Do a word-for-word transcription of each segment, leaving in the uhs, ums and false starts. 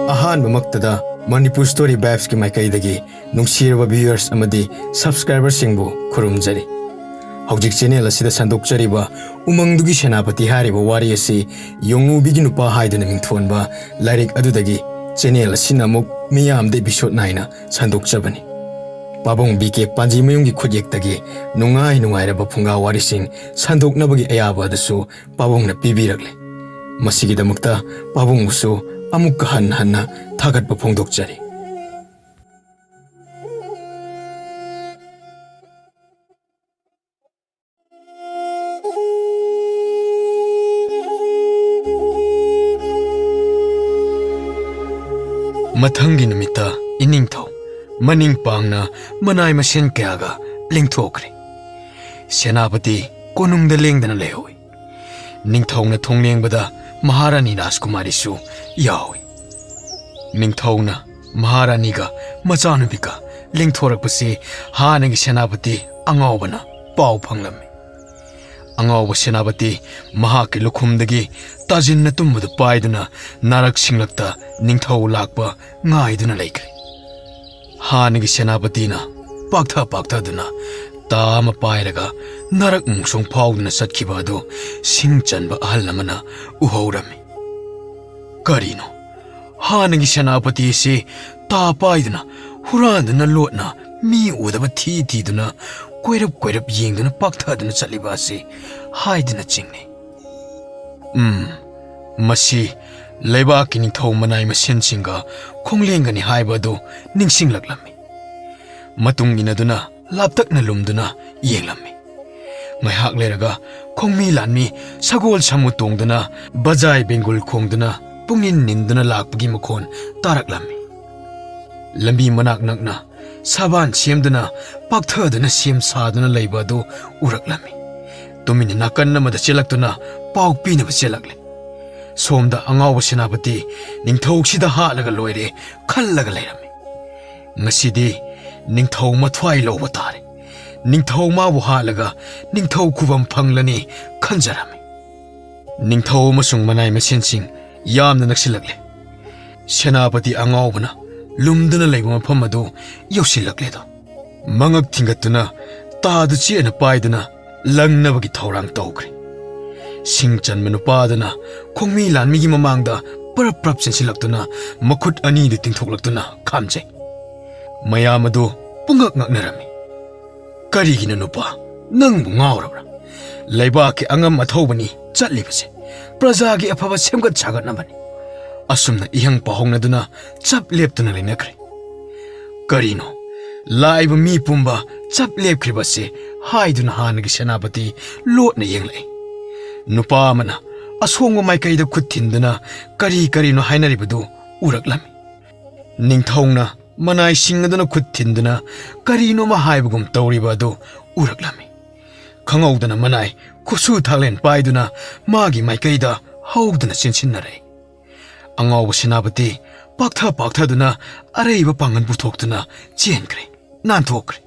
ꯑꯍꯥꯟꯕꯃꯛꯇꯗ Manipur Story Vibesꯀꯤ ꯃꯥꯏꯀꯩꯗꯒꯤ ꯅꯨꯡꯁꯤꯔꯕ viewers ꯑꯃꯗꯤ subscriberꯁꯤꯡꯕꯨ ꯈꯨꯔꯨꯝꯖꯔꯤ꯫ ꯍꯧꯖꯤꯛ channel ꯑꯁꯤꯗ ꯁꯟꯗꯣꯛꯆꯔꯤꯕ ꯎꯃꯪꯗꯨꯒꯤ ꯁꯦꯅꯥꯄꯇꯤ ꯍꯥꯏꯔꯤꯕ ꯋꯥꯔꯤ ꯑꯁꯤ ꯌꯣꯡꯉꯨꯕꯤꯒꯤ ꯅꯨꯄꯥ ꯍꯥꯏꯗꯨꯅ ꯃꯤꯡꯊꯣꯟꯕ ꯂꯥꯏꯔꯤꯛ ꯑꯗꯨꯗꯒꯤ channel ꯑꯁꯤꯅ ꯑꯃꯨꯛ ꯃꯤꯌꯥꯝꯗ episode ꯅꯥꯏꯅ ꯁꯟꯗꯣꯛꯆꯕꯅꯤ꯫ ꯄꯥꯕꯨꯡ ꯕꯤ ꯀꯦ ꯄꯥꯟꯖꯤꯃꯌꯨꯝꯒꯤ ꯈꯨꯠꯌꯦꯛꯇꯒꯤ ꯅꯨꯡꯉꯥꯏ ꯅꯨꯡꯉꯥꯏꯔꯕ ꯐꯨꯡꯒꯥ ꯋꯥꯔꯤꯁꯤꯡ ꯁꯟꯗꯣꯛꯅꯕꯒꯤ ꯑꯌꯥꯕ ꯑꯗꯨꯁꯨ ꯄꯥꯕꯨꯡꯅ ꯄꯤꯕꯤꯔꯛꯂꯦ꯫ ꯃꯁꯤꯒꯤꯗꯃꯛꯇ ꯄꯥꯕꯨꯡꯕꯨꯁꯨ ꯑꯃꯨꯛꯀ ꯍꯟꯅ ꯍꯟꯅ ꯊꯥꯒꯠꯄ ꯐꯣꯡꯗꯣꯛꯆꯔꯤ꯫ ꯃꯊꯪꯒꯤ ꯅꯨꯃꯤꯠꯇ ꯏꯅꯤꯡꯊꯧ ꯃꯅꯤꯡ ꯄꯥꯡꯅ ꯃꯅꯥꯏ ꯃꯁꯦꯟ ꯀꯌꯥꯒ ꯂꯦꯡꯊꯣꯛꯈ꯭ꯔꯦ꯫ ꯁꯦꯅꯥꯄꯇꯤ ꯀꯣꯅꯨꯡꯗ ꯂꯦꯡꯗꯅ ꯂꯩꯍꯧꯏ꯫ ꯅꯤꯡꯊꯧꯅ ꯊꯣꯡ ꯂꯦꯡꯕꯗ ꯃꯍꯥꯔꯥꯅꯤ ꯔꯥꯖꯀꯨꯃꯥꯔꯤꯁꯨ ꯌꯥꯎꯏ꯫ ꯅꯤꯡꯊꯧꯅ ꯃꯍꯥꯔꯥꯅꯤꯒ ꯃꯆꯥꯅꯨꯄꯤꯒ ꯂꯦꯡꯊꯣꯔꯛꯄꯁꯤ ꯍꯥꯟꯅꯒꯤ ꯁꯦꯅꯥꯄꯇꯤ ꯑꯉꯥꯎꯕꯅ ꯄꯥꯎ ꯐꯪꯂꯝꯃꯤ꯫ ꯑꯉꯥꯎꯕ ꯁꯦꯅꯥꯄꯇꯤ ꯃꯍꯥꯛꯀꯤ ꯂꯨꯈꯨꯝꯗꯒꯤ ꯇꯥꯖꯤꯟꯅ ꯇꯨꯝꯕꯗꯨ ꯄꯥꯏꯗꯨꯅ ꯅꯥꯔꯛ ꯁꯤꯡꯂꯛꯇ ꯅꯤꯡꯊꯧ ꯂꯥꯛꯄ ꯉꯥꯏꯗꯨꯅ ꯂꯩꯈ꯭ꯔꯦ꯫ ꯍꯥꯟꯅꯒꯤ ꯁꯦꯅꯥꯄꯇꯤꯅ ꯄꯥꯛꯊ ꯄꯥꯛꯊꯗꯨꯅ ꯇꯥ ꯑꯃ ꯄꯥꯏꯔꯒ ꯅꯥꯔꯛ ꯃꯨꯁꯣꯡ ꯐꯥꯎꯗꯨꯅ ꯆꯠꯈꯤꯕ ꯑꯗꯨ ꯁꯤꯡ ꯆꯟꯕ ꯑꯍꯜ ꯑꯃꯅ ꯎꯍꯧꯔꯝꯃꯤ꯫ ꯀꯔꯤꯅꯣ? ꯍꯥꯟꯅꯒꯤ ꯁꯦꯅꯥꯄꯇꯤ ꯑꯁꯤ ꯇꯥ ꯄꯥꯏꯗꯨꯅ, ꯍꯨꯔꯥꯟꯗꯨꯅ ꯂꯣꯠꯅ ꯃꯤ ꯎꯗꯕ ꯊꯤ ꯊꯤꯗꯨꯅ ꯀꯣꯏꯔꯞ ꯀꯣꯏꯔꯞ ꯌꯦꯡꯗꯨꯅ ꯄꯥꯛꯊꯗꯨꯅ ꯆꯠꯂꯤꯕ ꯑꯁꯤ ꯍꯥꯏꯗꯨꯅ ꯆꯤꯡꯅꯩ꯫ ꯎꯝ, ꯃꯁꯤ ꯂꯩꯕꯥꯛꯀꯤ ꯅꯤꯡꯊꯧ ꯃꯅꯥꯏ ꯃꯁꯦꯟꯁꯤꯡꯒ ꯈꯣꯡꯂꯦꯡꯒꯅꯤ ꯍꯥꯏꯕ ꯑꯗꯨ ꯅꯤꯡꯁꯤꯡꯂꯛꯂꯝꯃꯤ꯫ ꯃꯇꯨꯡ ꯏꯟꯅꯗꯨꯅ ꯂꯥꯞꯇꯛꯅ ꯂꯨꯝꯗꯨꯅ ꯌꯦꯡꯂꯝꯃꯤ꯫ ꯉꯥꯏꯍꯥꯛ ꯂꯩꯔꯒ ꯈꯣꯡꯃꯤ ꯂꯥꯟꯃꯤ ꯁꯒꯣꯜ ꯁꯥꯃꯨ ꯇꯣꯡꯗꯨꯅ ꯕꯖꯥꯏ ꯕꯦꯡꯒꯨꯜ ꯈꯣꯡꯗꯨꯅ ꯄꯨꯡꯅꯤꯟ ꯅꯤꯟꯗꯨꯅ ꯂꯥꯛꯄꯒꯤ ꯃꯈꯣꯟ ꯇꯥꯔꯛꯂꯝꯃꯤ꯫ ꯂꯝꯕꯤ ꯃꯅꯥꯛ ꯅꯛꯅ ꯁꯥꯕꯥꯟ ꯁꯦꯝꯗꯨꯅ ꯄꯥꯛꯊꯗꯨꯅ ꯁꯦꯝ ꯁꯥꯗꯨꯅ ꯂꯩꯕ ꯑꯗꯨ ꯎꯔꯛꯂꯝꯃꯤ꯫ ꯇꯨꯃꯤꯟꯅ ꯅꯥꯀꯟ ꯑꯃꯗ ꯆꯦꯜꯂꯛꯇꯨꯅ ꯄꯥꯎ ꯄꯤꯅꯕ ꯆꯦꯜꯂꯛꯂꯦ꯫ ꯁꯣꯝꯗ ꯑꯉꯥꯎꯕ ꯁꯦꯅꯥꯄꯇꯤ ꯅꯤꯡꯊꯧꯁꯤꯗ ꯍꯥꯠꯂꯒ ꯂꯣꯏꯔꯦ ꯈꯜꯂꯒ ꯂꯩꯔꯝꯃꯤ꯫ ꯉꯁꯤꯗꯤ ꯅꯤꯡꯊꯧ ꯃꯊ꯭ꯋꯥꯏ ꯂꯧꯕ ꯇꯥꯔꯦ꯫ ꯅꯤꯡꯊꯧ ꯃꯥꯕꯨ ꯍꯥꯠꯂꯒ ꯅꯤꯡꯊꯧ ꯈꯨꯕꯝ ꯐꯪꯂꯅꯤ ꯈꯟꯖꯔꯝꯃꯤ꯫ ꯅꯤꯡꯊꯧ ꯑꯃꯁꯨꯡ ꯃꯅꯥꯏ ꯃꯁꯦꯟꯁꯤꯡ ꯌꯥꯝꯅ ꯅꯛꯁꯤꯜꯂꯛꯂꯦ꯫ ꯁꯦꯅꯥꯄꯇꯤ ꯑꯉꯥꯎꯕꯅ ꯂꯨꯝꯗꯨꯅ ꯂꯩꯕ ꯃꯐꯝ ꯑꯗꯨ ꯌꯧꯁꯤꯜꯂꯛꯂꯦꯗꯣ꯫ ꯃꯉꯛ ꯊꯤꯡꯒꯠꯇꯨꯅ ꯇꯥꯗꯨ ꯆꯦꯠꯅ ꯄꯥꯏꯗꯨꯅ ꯂꯪꯅꯕꯒꯤ ꯊꯧꯔꯥꯡ ꯇꯧꯈ꯭ꯔꯦ꯫ ꯁꯤꯡ ꯆꯟꯕ ꯅꯨꯄꯥꯗꯨꯅ ꯈꯣꯡꯃꯤ ꯂꯥꯟꯃꯤꯒꯤ ꯃꯃꯥꯡꯗ ꯄꯔꯞ ꯄꯔꯞ ꯆꯦꯟꯁꯤꯜꯂꯛꯇꯨꯅ ꯃꯈꯨꯠ ꯑꯅꯤꯗꯨ ꯇꯤꯡꯊꯣꯛꯂꯛꯇꯨꯅ ꯈꯥꯝꯖꯩ꯫ ꯃꯌꯥꯝ ꯑꯗꯨ ꯄꯨꯡꯉꯛ ꯉꯛꯅꯔꯝꯃꯤ꯫ "ꯀꯔꯤꯒꯤꯅꯣ ꯅꯨꯄꯥ, ꯅꯪꯕꯨ ꯉꯥꯎꯔꯕ꯭ꯔꯥ? ꯂꯩꯕꯥꯛꯀꯤ ꯑꯉꯝ ꯑꯊꯧꯕꯅꯤ ꯆꯠꯂꯤꯕꯁꯦ, ꯄ꯭ꯔꯖꯥꯒꯤ ꯑꯐꯕ ꯁꯦꯝꯒꯠ ꯁꯥꯒꯠꯅꯕꯅꯤ꯫" ꯑꯁꯨꯝꯅ ꯏꯍꯪ ꯄꯥꯎꯍꯪꯅꯗꯨꯅ ꯆꯞ ꯂꯦꯞꯇꯨꯅ ꯂꯩꯅꯈ꯭ꯔꯦ꯫ "ꯀꯔꯤꯅꯣ, ꯂꯥꯛꯏꯕ ꯃꯤ ꯄꯨꯝꯕ ꯆꯞ ꯂꯦꯞꯈ꯭ꯔꯤꯕꯁꯦ?" ꯍꯥꯏꯗꯨꯅ ꯍꯥꯟꯅꯒꯤ ꯁꯦꯅꯥꯄꯇꯤ ꯂꯣꯠꯅ ꯌꯦꯡꯂꯛꯏ꯫ ꯅꯨꯄꯥ ꯑꯃꯅ ꯑꯁꯣꯡꯕ ꯃꯥꯏꯀꯩꯗ ꯈꯨꯠ ꯊꯤꯟꯗꯨꯅ ꯀꯔꯤ ꯀꯔꯤꯅꯣ ꯍꯥꯏꯅꯔꯤꯕꯗꯨ ꯎꯔꯛꯂꯝꯃꯤ꯫ ꯅꯤꯡꯊꯧꯅ ꯃꯅꯥꯏ ꯁꯤꯡ ꯑꯗꯨꯅ ꯈꯨꯠ ꯊꯤꯟꯗꯨꯅ ꯀꯔꯤꯅꯣꯃ ꯍꯥꯏꯕꯒꯨꯝ ꯇꯧꯔꯤꯕ ꯑꯗꯨ ꯎꯔꯛꯂꯝꯃꯤ꯫ ꯈꯪꯍꯧꯗꯅ ꯃꯅꯥꯏ ꯈꯨꯠꯁꯨ ꯊꯥꯛꯂꯦꯟ ꯄꯥꯏꯗꯨꯅ ꯃꯥꯒꯤ ꯃꯥꯏꯀꯩꯗ ꯍꯧꯗꯨꯅ ꯆꯦꯟꯁꯤꯟꯅꯔꯛꯏ꯫ ꯑꯉꯥꯎꯕ ꯁꯦꯅꯥꯄꯇꯤ ꯄꯥꯛꯊ ꯄꯥꯛꯊꯗꯨꯅ ꯑꯔꯩꯕ ꯄꯥꯡꯒꯜ ꯄꯨꯊꯣꯛꯇꯨꯅ ꯆꯦꯟꯈ꯭ꯔꯦ, ꯅꯥꯟꯊꯣꯛꯈ꯭ꯔꯦ꯫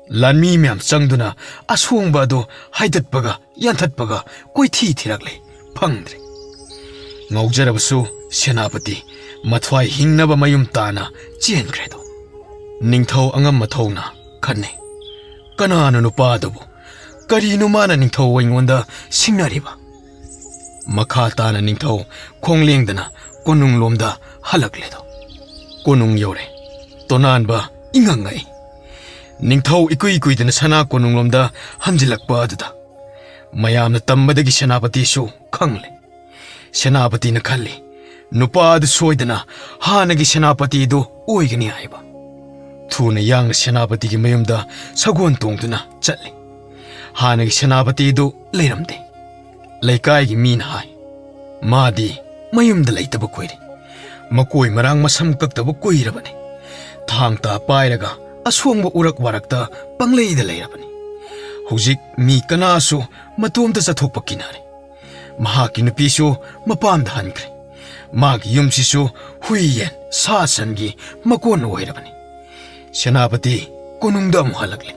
ꯂꯥꯟꯃꯤ ꯃꯌꯥꯝ ꯆꯪꯗꯨꯅ ꯑꯁꯣꯡꯕ ꯑꯗꯨ ꯍꯥꯏꯗꯠꯄꯒ ꯌꯥꯟꯊꯠꯄꯒ ꯀꯣꯏꯊꯤ ꯊꯤꯔꯛꯂꯦ, ꯐꯪꯗ꯭ꯔꯦ꯫ ꯉꯥꯎꯖꯔꯕꯁꯨ ꯁꯦꯅꯥꯄꯇꯤ ꯃꯊ꯭ꯋꯥꯏ ꯍꯤꯡꯅꯕ ꯃꯌꯨꯝ ꯇꯥꯅ ꯆꯦꯟꯈ꯭ꯔꯦꯗꯣ꯫ ꯅꯤꯡꯊꯧ ꯑꯉꯝ ꯑꯊꯧꯅ ꯈꯟꯅꯩ, "ꯀꯅꯥꯅꯣ ꯅꯨꯄꯥ ꯑꯗꯨꯕꯨ? ꯀꯔꯤꯅꯣ ꯃꯥꯅ ꯅꯤꯡꯊꯧ ꯑꯩꯉꯣꯟꯗ ꯁꯤꯡꯅꯔꯤꯕ?" ꯃꯈꯥ ꯇꯥꯅ ꯅꯤꯡꯊꯧ ꯈꯣꯡꯂꯦꯡꯗꯅ ꯀꯣꯅꯨꯡꯂꯣꯝꯗ ꯍꯜꯂꯛꯂꯦꯗꯣ꯫ ꯀꯣꯅꯨꯡ ꯌꯧꯔꯦ꯫ ꯇꯣꯅꯥꯟꯕ ꯏꯉꯛ ꯉꯛꯏ꯫ ꯅꯤꯡꯊꯧ ꯏꯀꯨꯏ ꯀꯨꯏꯗꯅ ꯁꯅꯥ ꯀꯣꯅꯨꯡꯂꯣꯝꯗ ꯍꯟꯖꯤꯜꯂꯛꯄ ꯑꯗꯨꯗ ꯃꯌꯥꯝꯅ ꯇꯝꯕꯗꯒꯤ ꯁꯦꯅꯥꯄꯇꯤꯁꯨ ꯈꯪꯂꯦ꯫ ꯁꯦꯅꯥꯄꯇꯤꯅ ꯈꯜꯂꯤ, ꯅꯨꯄꯥ ꯑꯗꯨ ꯁꯣꯏꯗꯅ ꯍꯥꯟꯅꯒꯤ ꯁꯦꯅꯥꯄꯇꯤꯗꯨ ꯑꯣꯏꯒꯅꯤ ꯍꯥꯏꯕ꯫ ꯊꯨꯅ ꯌꯥꯡꯅ ꯁꯦꯅꯥꯄꯇꯤꯒꯤ ꯃꯌꯨꯝꯗ ꯁꯒꯣꯜ ꯇꯣꯡꯗꯨꯅ ꯆꯠꯂꯤ꯫ ꯍꯥꯟꯅꯒꯤ ꯁꯦꯅꯥꯄꯇꯤꯗꯨ ꯂꯩꯔꯝꯗꯦ꯫ ꯂꯩꯀꯥꯏꯒꯤ ꯃꯤꯅ ꯍꯥꯏ, "ꯃꯥꯗꯤ ꯃꯌꯨꯝꯗ ꯂꯩꯇꯕ ꯀꯨꯏꯔꯦ꯫ ꯃꯀꯣꯏ ꯃꯔꯥꯡ ꯃꯁꯝ ꯀꯛꯇꯕ ꯀꯨꯏꯔꯕꯅꯤ꯫ ꯊꯥꯡ ꯇꯥ ꯄꯥꯏꯔꯒ ꯑꯁꯣꯡꯕ ꯎꯔꯛ ꯋꯥꯔꯛꯇ ꯄꯪꯂꯩꯗ ꯂꯩꯔꯕꯅꯤ꯫ ꯍꯧꯖꯤꯛ ꯃꯤ ꯀꯅꯥꯁꯨ ꯃꯇꯣꯝꯇ ꯆꯠꯊꯣꯛꯄ ꯀꯤꯅꯔꯦ꯫ ꯃꯍꯥꯛꯀꯤ ꯅꯨꯄꯤꯁꯨ ꯃꯄꯥꯝꯗ ꯍꯟꯈ꯭ꯔꯦ꯫ ꯃꯥꯒꯤ ꯌꯨꯝꯁꯤꯁꯨ ꯍꯨꯏ ꯌꯦꯟ ꯁꯥ ꯁꯟꯒꯤ ꯃꯀꯣꯟ ꯑꯣꯏꯔꯕꯅꯤ꯫ ꯁꯦꯅꯥꯄꯇꯤ ꯀꯣꯅꯨꯡꯗ ꯑꯃꯨꯛ ꯍꯜꯂꯛꯂꯦ꯫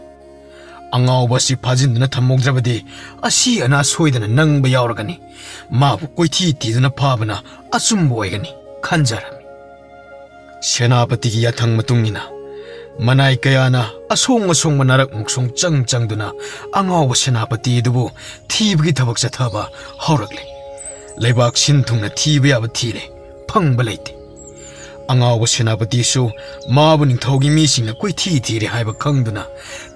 ꯑꯉꯥꯎꯕ ꯑꯁꯤ ꯐꯥꯖꯤꯟꯗꯨꯅ ꯊꯝꯍꯧꯗ꯭ꯔꯕꯗꯤ ꯑꯁꯤ ꯑꯅꯥ ꯁꯣꯏꯗꯅ ꯅꯪꯕ ꯌꯥꯎꯔꯒꯅꯤ꯫ ꯃꯥꯕꯨ ꯀꯣꯏꯊꯤ ꯊꯤꯗꯨꯅ ꯐꯥꯕꯅ ꯑꯆꯨꯝꯕ ꯑꯣꯏꯒꯅꯤ꯫ ꯈꯟꯖꯔꯝꯃꯤ꯫ ꯁꯦꯅꯥꯄꯇꯤꯒꯤ ꯌꯥꯊꯪ ꯃꯇꯨꯡ ꯏꯟꯅ ꯃꯅꯥꯏ ꯀꯌꯥꯅ ꯑꯁꯣꯡ ꯑꯁꯣꯡꯕ ꯅꯥꯔꯛ ꯃꯨꯛꯁꯣꯡ ꯆꯪ ꯆꯪꯗꯨꯅ ꯑꯉꯥꯎꯕ ꯁꯦꯅꯥꯄꯇꯤ ꯑꯗꯨꯕꯨ ꯊꯤꯕꯒꯤ ꯊꯕꯛ ꯆꯠꯊꯕ ꯍꯧꯔꯛꯂꯦ꯫ ꯂꯩꯕꯥꯛ ꯁꯤꯟ ꯊꯨꯡꯅ ꯊꯤꯕ ꯌꯥꯕ ꯊꯤꯔꯦ, ꯐꯪꯕ ꯂꯩꯇꯦ꯫ ꯑꯉꯥꯎꯕ ꯁꯦꯅꯥꯄꯇꯤꯁꯨ ꯃꯥꯕꯨ ꯅꯤꯡꯊꯧꯒꯤ ꯃꯤꯁꯤꯡꯅ ꯀꯣꯏꯊꯤ ꯊꯤꯔꯦ ꯍꯥꯏꯕ ꯈꯪꯗꯨꯅ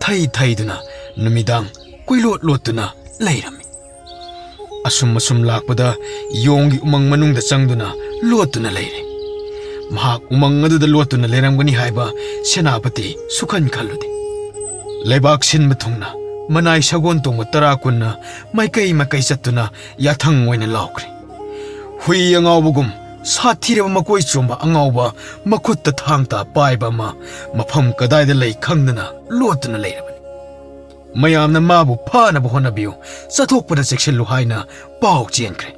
ꯊꯩ ꯊꯩꯗꯨꯅ ꯅꯨꯃꯤꯗꯥꯡ ꯀꯣꯏꯂꯣꯠ ꯂꯣꯠꯇꯨꯅ ꯂꯩꯔꯝꯃꯤ꯫ ꯑꯁꯨꯝ ꯑꯁꯨꯝ ꯂꯥꯛꯄꯗ ꯌꯣꯡꯒꯤ ꯎꯃꯪ ꯃꯅꯨꯡꯗ ꯆꯪꯗꯨꯅ ꯂꯣꯠꯇꯨꯅ ꯂꯩꯔꯦ꯫ ꯃꯍꯥꯛ ꯎꯃꯪ ꯑꯗꯨꯗ ꯂꯣꯠꯇꯨꯅ ꯂꯩꯔꯝꯒꯅꯤ ꯍꯥꯏꯕ ꯁꯦꯅꯥꯄꯇꯤ ꯁꯨꯈꯟ ꯈꯜꯂꯨꯗꯦ꯫ ꯂꯩꯕꯥꯛ ꯁꯤꯟꯕ ꯊꯨꯡꯅ ꯃꯅꯥꯏ ꯁꯒꯣꯜ ꯇꯣꯡꯕ ꯇꯔꯥ ꯀꯨꯟꯅ ꯃꯥꯏꯀꯩ ꯃꯥꯏꯀꯩ ꯆꯠꯇꯨꯅ ꯌꯥꯊꯪ ꯑꯣꯏꯅ ꯂꯥꯎꯈ꯭ꯔꯦ꯫ ꯍꯨꯏ ꯑꯉꯥꯎꯕꯒꯨꯝ ꯁꯥꯊꯤꯔꯕ ꯃꯀꯣꯏ ꯆꯣꯝꯕ ꯑꯉꯥꯎꯕ ꯃꯈꯨꯠꯇ ꯊꯥꯡ ꯇꯥ ꯄꯥꯏꯕ ꯑꯃ ꯃꯐꯝ ꯀꯗꯥꯏꯗ ꯂꯩ ꯈꯪꯗꯅ ꯂꯣꯠꯇꯨꯅ ꯂꯩꯔꯕꯅꯤ꯫ ꯃꯌꯥꯝꯅ ꯃꯥꯕꯨ ꯐꯥꯅꯕ ꯍꯣꯠꯅꯕꯤꯌꯨ, ꯆꯠꯊꯣꯛꯄꯗ ꯆꯦꯛꯁꯤꯜꯂꯨ ꯍꯥꯏꯅ ꯄꯥꯎ ꯆꯦꯟꯈ꯭ꯔꯦ꯫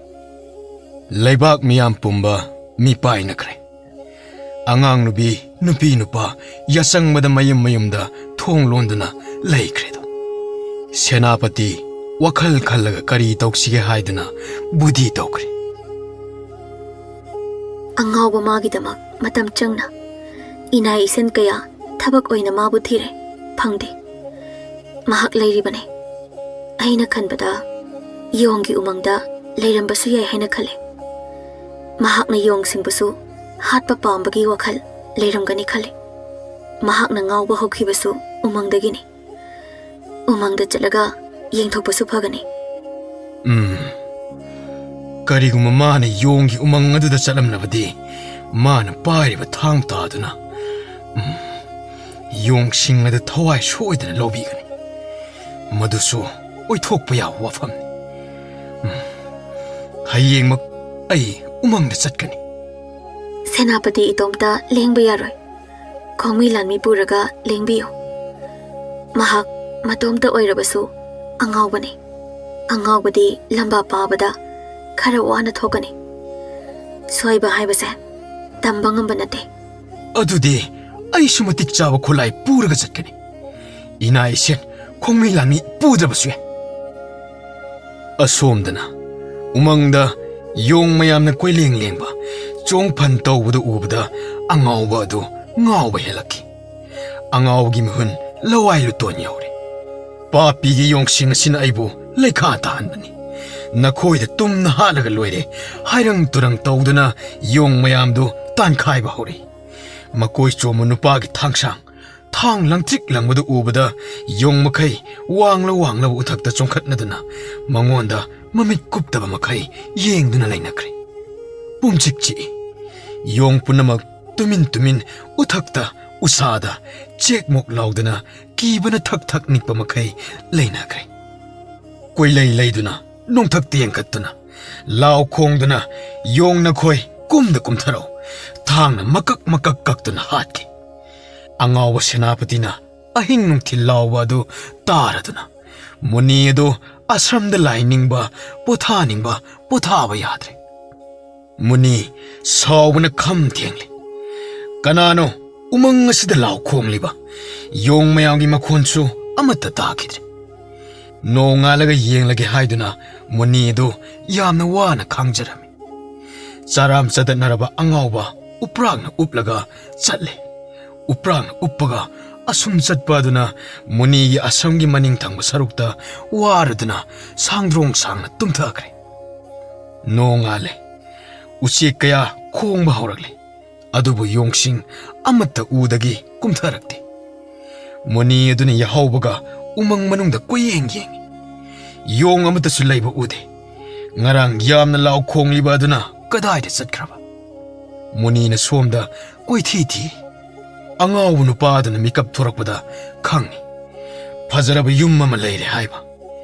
ꯂꯩꯕꯥꯛ ꯃꯤꯌꯥꯝ ꯄꯨꯝꯕ ꯃꯤꯄꯥꯏꯅꯈ꯭ꯔꯦ꯫ ꯑꯉꯥꯡ ꯅꯨꯄꯤ, ꯅꯨꯄꯤ ꯅꯨꯄꯥ ꯌꯥꯆꯪꯕꯗ ꯃꯌꯨꯝ ꯃꯌꯨꯝꯗ ꯊꯣꯡ ꯂꯣꯟꯗꯨꯅ ꯂꯩꯈ꯭ꯔꯦꯗꯣ꯫ ꯁꯦꯅꯥꯄꯇꯤ ꯋꯥꯈꯜ ꯈꯜꯂꯒ ꯀꯔꯤ ꯇꯧꯁꯤꯒꯦ ꯍꯥꯏꯗꯨꯅ ꯕꯨꯙꯤ ꯇꯧꯈ꯭ꯔꯦ꯫ ꯑꯉꯥꯎꯕ ꯃꯥꯒꯤꯗꯃꯛ ꯃꯇꯝ ꯆꯪꯅ ꯏꯅꯥꯏ ꯏꯁꯟ ꯀꯌꯥ ꯊꯕꯛ ꯑꯣꯏꯅ ꯃꯥꯕꯨ ꯊꯤꯔꯦ, ꯐꯪꯗꯦ꯫ ꯃꯍꯥꯛ ꯂꯩꯔꯤꯕꯅꯦ꯫ ꯑꯩꯅ ꯈꯟꯕꯗ ꯌꯣꯡꯒꯤ ꯎꯃꯪꯗ ꯂꯩꯔꯝꯕꯁꯨ ꯌꯥꯏ ꯍꯥꯏꯅ ꯈꯜꯂꯦ꯫ ꯃꯍꯥꯛꯅ ꯌꯣꯡꯁꯤꯡꯕꯨꯁꯨ ꯍꯥꯠꯄ ꯄꯥꯝꯕꯒꯤ ꯋꯥꯈꯜ ꯂꯩꯔꯝꯒꯅꯤ ꯈꯜꯂꯦ꯫ ꯃꯍꯥꯛꯅ ꯉꯥꯎꯕ ꯍꯧꯈꯤꯕꯁꯨ ꯎꯃꯪꯗꯒꯤꯅꯤ꯫ ꯎꯃꯪꯗ ꯆꯠꯂꯒ ꯌꯦꯡꯊꯣꯛꯄꯁꯨ ꯐꯒꯅꯤ꯫ ꯎꯝ, ꯀꯔꯤꯒꯨꯝꯕ ꯃꯥꯅ ꯌꯣꯡꯒꯤ ꯎꯃꯪ ꯑꯗꯨꯗ ꯆꯠꯂꯝꯂꯕꯗꯤ, ꯃꯥꯅ ꯄꯥꯏꯔꯤꯕ ꯊꯥꯡ ꯇꯥꯗꯨꯅ, ꯎꯝ, ꯌꯣꯡꯁꯤꯡ ꯑꯗꯨ ꯊꯋꯥꯏ ꯁꯣꯏꯗꯅ ꯂꯧꯕꯤꯒꯅꯤ꯫ ꯃꯗꯨꯁꯨ ꯑꯣꯏꯊꯣꯛꯄ ꯌꯥꯕ ꯋꯥꯐꯝꯅꯤ꯫ ꯎꯝ, ꯍꯌꯦꯡꯃꯛ ꯑꯩ ꯎꯃꯪꯗ ꯆꯠꯀꯅꯤ꯫ ꯁꯦꯅꯥꯄꯇꯤ ꯏꯇꯣꯝꯇ ꯂꯦꯡꯕ ꯌꯥꯔꯣꯏ꯫ ꯈꯣꯡꯃꯤ ꯂꯥꯟꯃꯤ ꯄꯨꯔꯒ ꯂꯦꯡꯕꯤꯌꯨ꯫ ꯃꯍꯥꯛ ꯃꯇꯣꯝꯇ ꯑꯣꯏꯔꯕꯁꯨ ꯑꯉꯥꯎꯕꯅꯤ꯫ ꯑꯉꯥꯎꯕꯗꯤ ꯂꯝꯕꯥ ꯄꯥꯕꯗ ꯈꯔ ꯋꯥꯅ ꯊꯣꯛꯀꯅꯤ꯫ ꯁꯣꯏꯕ ꯍꯥꯏꯕꯁꯦ ꯇꯝꯕ ꯉꯝꯕ ꯅꯠꯇꯦ꯫ ꯑꯗꯨꯗꯤ ꯑꯩꯁꯨ ꯃꯇꯤꯛ ꯆꯥꯕ ꯈꯨꯠꯂꯥꯏ ꯄꯨꯔꯒ ꯆꯠꯀꯅꯤ꯫ ꯏꯅꯥ ꯏꯁꯦꯟ ꯈꯣꯡꯃꯤ ꯂꯥꯟꯃꯤ ꯄꯨꯗ꯭ꯔꯕꯁꯨ ꯌꯥꯏ꯫ ꯑꯁꯣꯝꯗꯅ ꯎꯃꯪꯗ ꯌꯣꯡ ꯃꯌꯥꯝꯅ ꯀꯣꯏꯂꯦꯡ ꯂꯦꯡꯕ, ꯆꯣꯡꯐꯟ ꯇꯧꯕꯗꯨ ꯎꯕꯗ ꯑꯉꯥꯎꯕ ꯑꯗꯨ ꯉꯥꯎꯕ ꯍꯦꯜꯂꯛꯈꯤ꯫ ꯑꯉꯥꯎꯕꯒꯤ ꯃꯤꯍꯨꯟ ꯂꯋꯥꯏ ꯂꯨꯇꯣꯟ ꯌꯧꯔꯦ꯫ "ꯄꯥꯄꯤꯒꯤ ꯌꯣꯡꯁꯤꯡ ꯑꯁꯤꯅ ꯑꯩꯕꯨ ꯂꯩꯈꯥ ꯇꯥꯍꯟꯕꯅꯤ꯫ ꯅꯈꯣꯏꯗ ꯇꯨꯝꯅ ꯍꯥꯠꯂꯒ ꯂꯣꯏꯔꯦ" ꯍꯥꯏꯔꯪ ꯇꯨꯔꯪ ꯇꯧꯗꯨꯅ ꯌꯣꯡ ꯃꯌꯥꯝꯗꯨ ꯇꯥꯟꯈꯥꯏꯕ ꯍꯧꯔꯛꯏ꯫ ꯃꯀꯣꯏ ꯆꯣꯝꯕ ꯅꯨꯄꯥꯒꯤ ꯊꯥꯡꯁꯥꯡ, ꯊꯥꯡ ꯂꯪꯇ꯭ꯔꯤꯛ ꯂꯪꯕꯗꯨ ꯎꯕꯗ ꯌꯣꯡ ꯃꯈꯩ ꯋꯥꯡꯂ ꯋꯥꯡꯂꯕ ꯎꯊꯛꯇ ꯆꯣꯡꯈꯠꯅꯗꯨꯅ ꯃꯉꯣꯟꯗ ꯃꯃꯤꯠ ꯀꯨꯞꯇꯕ ꯃꯈꯩ ꯌꯦꯡꯗꯨꯅ ꯂꯩꯅꯈ꯭ꯔꯦ꯫ ꯄꯨꯝꯆꯤꯛ ꯆꯤꯛꯏ꯫ ꯌꯣꯡ ꯄꯨꯝꯅꯃꯛ ꯇꯨꯃꯤꯟ ꯇꯨꯃꯤꯟ ꯎꯊꯛꯇ ꯎꯁꯥꯗ ꯆꯦꯛꯃꯣꯛ ꯂꯥꯎꯗꯅ ꯀꯤꯕꯅ ꯊꯛ ꯊꯛ ꯅꯤꯛꯄ ꯃꯈꯩ ꯂꯩꯅꯈ꯭ꯔꯦ꯫ ꯀꯣꯏꯂꯩ ꯂꯩꯗꯨꯅ, ꯅꯣꯡꯊꯛꯇ ꯌꯦꯡꯈꯠꯇꯨꯅ, ꯂꯥꯎ ꯈꯣꯡꯗꯨꯅ, "ꯌꯣꯡ ꯅꯈꯣꯏ ꯀꯨꯝꯗ ꯀꯨꯝꯊꯔꯛꯎ" ꯊꯥꯡꯅ ꯃꯀꯛ ꯃꯀꯛ ꯀꯛꯇꯨꯅ ꯍꯥꯠꯈꯤ꯫ ꯑꯉꯥꯎꯕ ꯁꯦꯅꯥꯄꯇꯤꯅ ꯑꯍꯤꯡ ꯅꯨꯡꯊꯤꯜ ꯂꯥꯎꯕ ꯑꯗꯨ ꯇꯥꯔꯗꯨꯅ, ꯃꯨꯅꯤ ꯑꯗꯨ ꯑꯁ꯭ꯔꯝꯗ ꯂꯥꯏꯅꯤꯡꯕ, ꯄꯣꯊꯥꯅꯤꯡꯕ, ꯄꯣꯊꯥꯕ ꯌꯥꯗ꯭ꯔꯦ꯫ ꯃꯨꯅꯤ ꯁꯥꯎꯕꯅ ꯈꯝ ꯊꯦꯡꯂꯦ꯫ "ꯀꯅꯥꯅꯣ ꯎꯃꯪ ꯑꯁꯤꯗ ꯂꯥꯎ ꯈꯣꯡꯂꯤꯕ?" ꯌꯣꯡ ꯃꯌꯥꯝꯒꯤ ꯃꯈꯣꯟꯁꯨ ꯑꯃꯠꯇ ꯇꯥꯈꯤꯗ꯭ꯔꯦ꯫ ꯅꯣꯡꯉꯥꯜꯂꯒ ꯌꯦꯡꯂꯒꯦ ꯍꯥꯏꯗꯨꯅ ꯃꯨꯅꯤ ꯑꯗꯨ ꯌꯥꯝꯅ ꯋꯥꯅ ꯈꯥꯡꯖꯔꯝꯃꯤ꯫ ꯆꯥꯔꯥꯝ ꯆꯗꯠꯅꯔꯕ ꯑꯉꯥꯎꯕ ꯎꯄ꯭ꯔꯥꯛꯅ ꯎꯞꯂꯒ ꯆꯠꯂꯦ꯫ ꯎꯄ꯭ꯔꯥꯛꯅ ꯎꯞꯄꯒ ꯑꯁꯨꯝ ꯆꯠꯄ ꯑꯗꯨꯅ ꯃꯨꯅꯤꯒꯤ ꯑꯁ꯭ꯔꯝꯒꯤ ꯃꯅꯤꯡ ꯊꯪꯕ ꯁꯔꯨꯛꯇ ꯋꯥꯔꯗꯨꯅ ꯁꯥꯡꯗ꯭ꯔꯣꯡ ꯁꯥꯡꯅ ꯇꯨꯝꯊꯈ꯭ꯔꯦ꯫ ꯅꯣꯡꯉꯥꯜꯂꯦ꯫ ꯎꯆꯦꯛ ꯀꯌꯥ ꯈꯣꯡꯕ ꯍꯧꯔꯛꯂꯦ꯫ ꯑꯗꯨꯕꯨ ꯌꯣꯡꯁꯤꯡ ꯑꯃꯠꯇ ꯎꯗꯒꯤ ꯀꯨꯝꯊꯔꯛꯇꯦ꯫ ꯃꯨꯅꯤ ꯑꯗꯨꯅ ꯌꯥꯍꯧꯕꯒ ꯎꯃꯪ ꯃꯅꯨꯡꯗ ꯀꯣꯏꯌꯦꯡ ꯌꯦꯡꯉꯤ꯫ ꯌꯣꯡ ꯑꯃꯠꯇꯁꯨ ꯂꯩꯕ ꯎꯗꯦ꯫ ꯉꯔꯥꯡ ꯌꯥꯝꯅ ꯂꯥꯎ ꯈꯣꯡꯂꯤꯕ ꯑꯗꯨꯅ ꯀꯗꯥꯏꯗ ꯆꯠꯈ꯭ꯔꯕ? ꯃꯨꯅꯤꯅ ꯁꯣꯝꯗ ꯀꯣꯏꯊꯤ ꯊꯤ꯫ ꯑꯉꯥꯎꯕ ꯅꯨꯄꯥ ꯑꯗꯨꯅ ꯃꯤꯀꯞ ꯊꯣꯔꯛꯄꯗ ꯈꯪꯉꯤ꯫ ꯐꯖꯔꯕ ꯌꯨꯝ ꯑꯃ ꯂꯩꯔꯦ ꯍꯥꯏꯕ꯫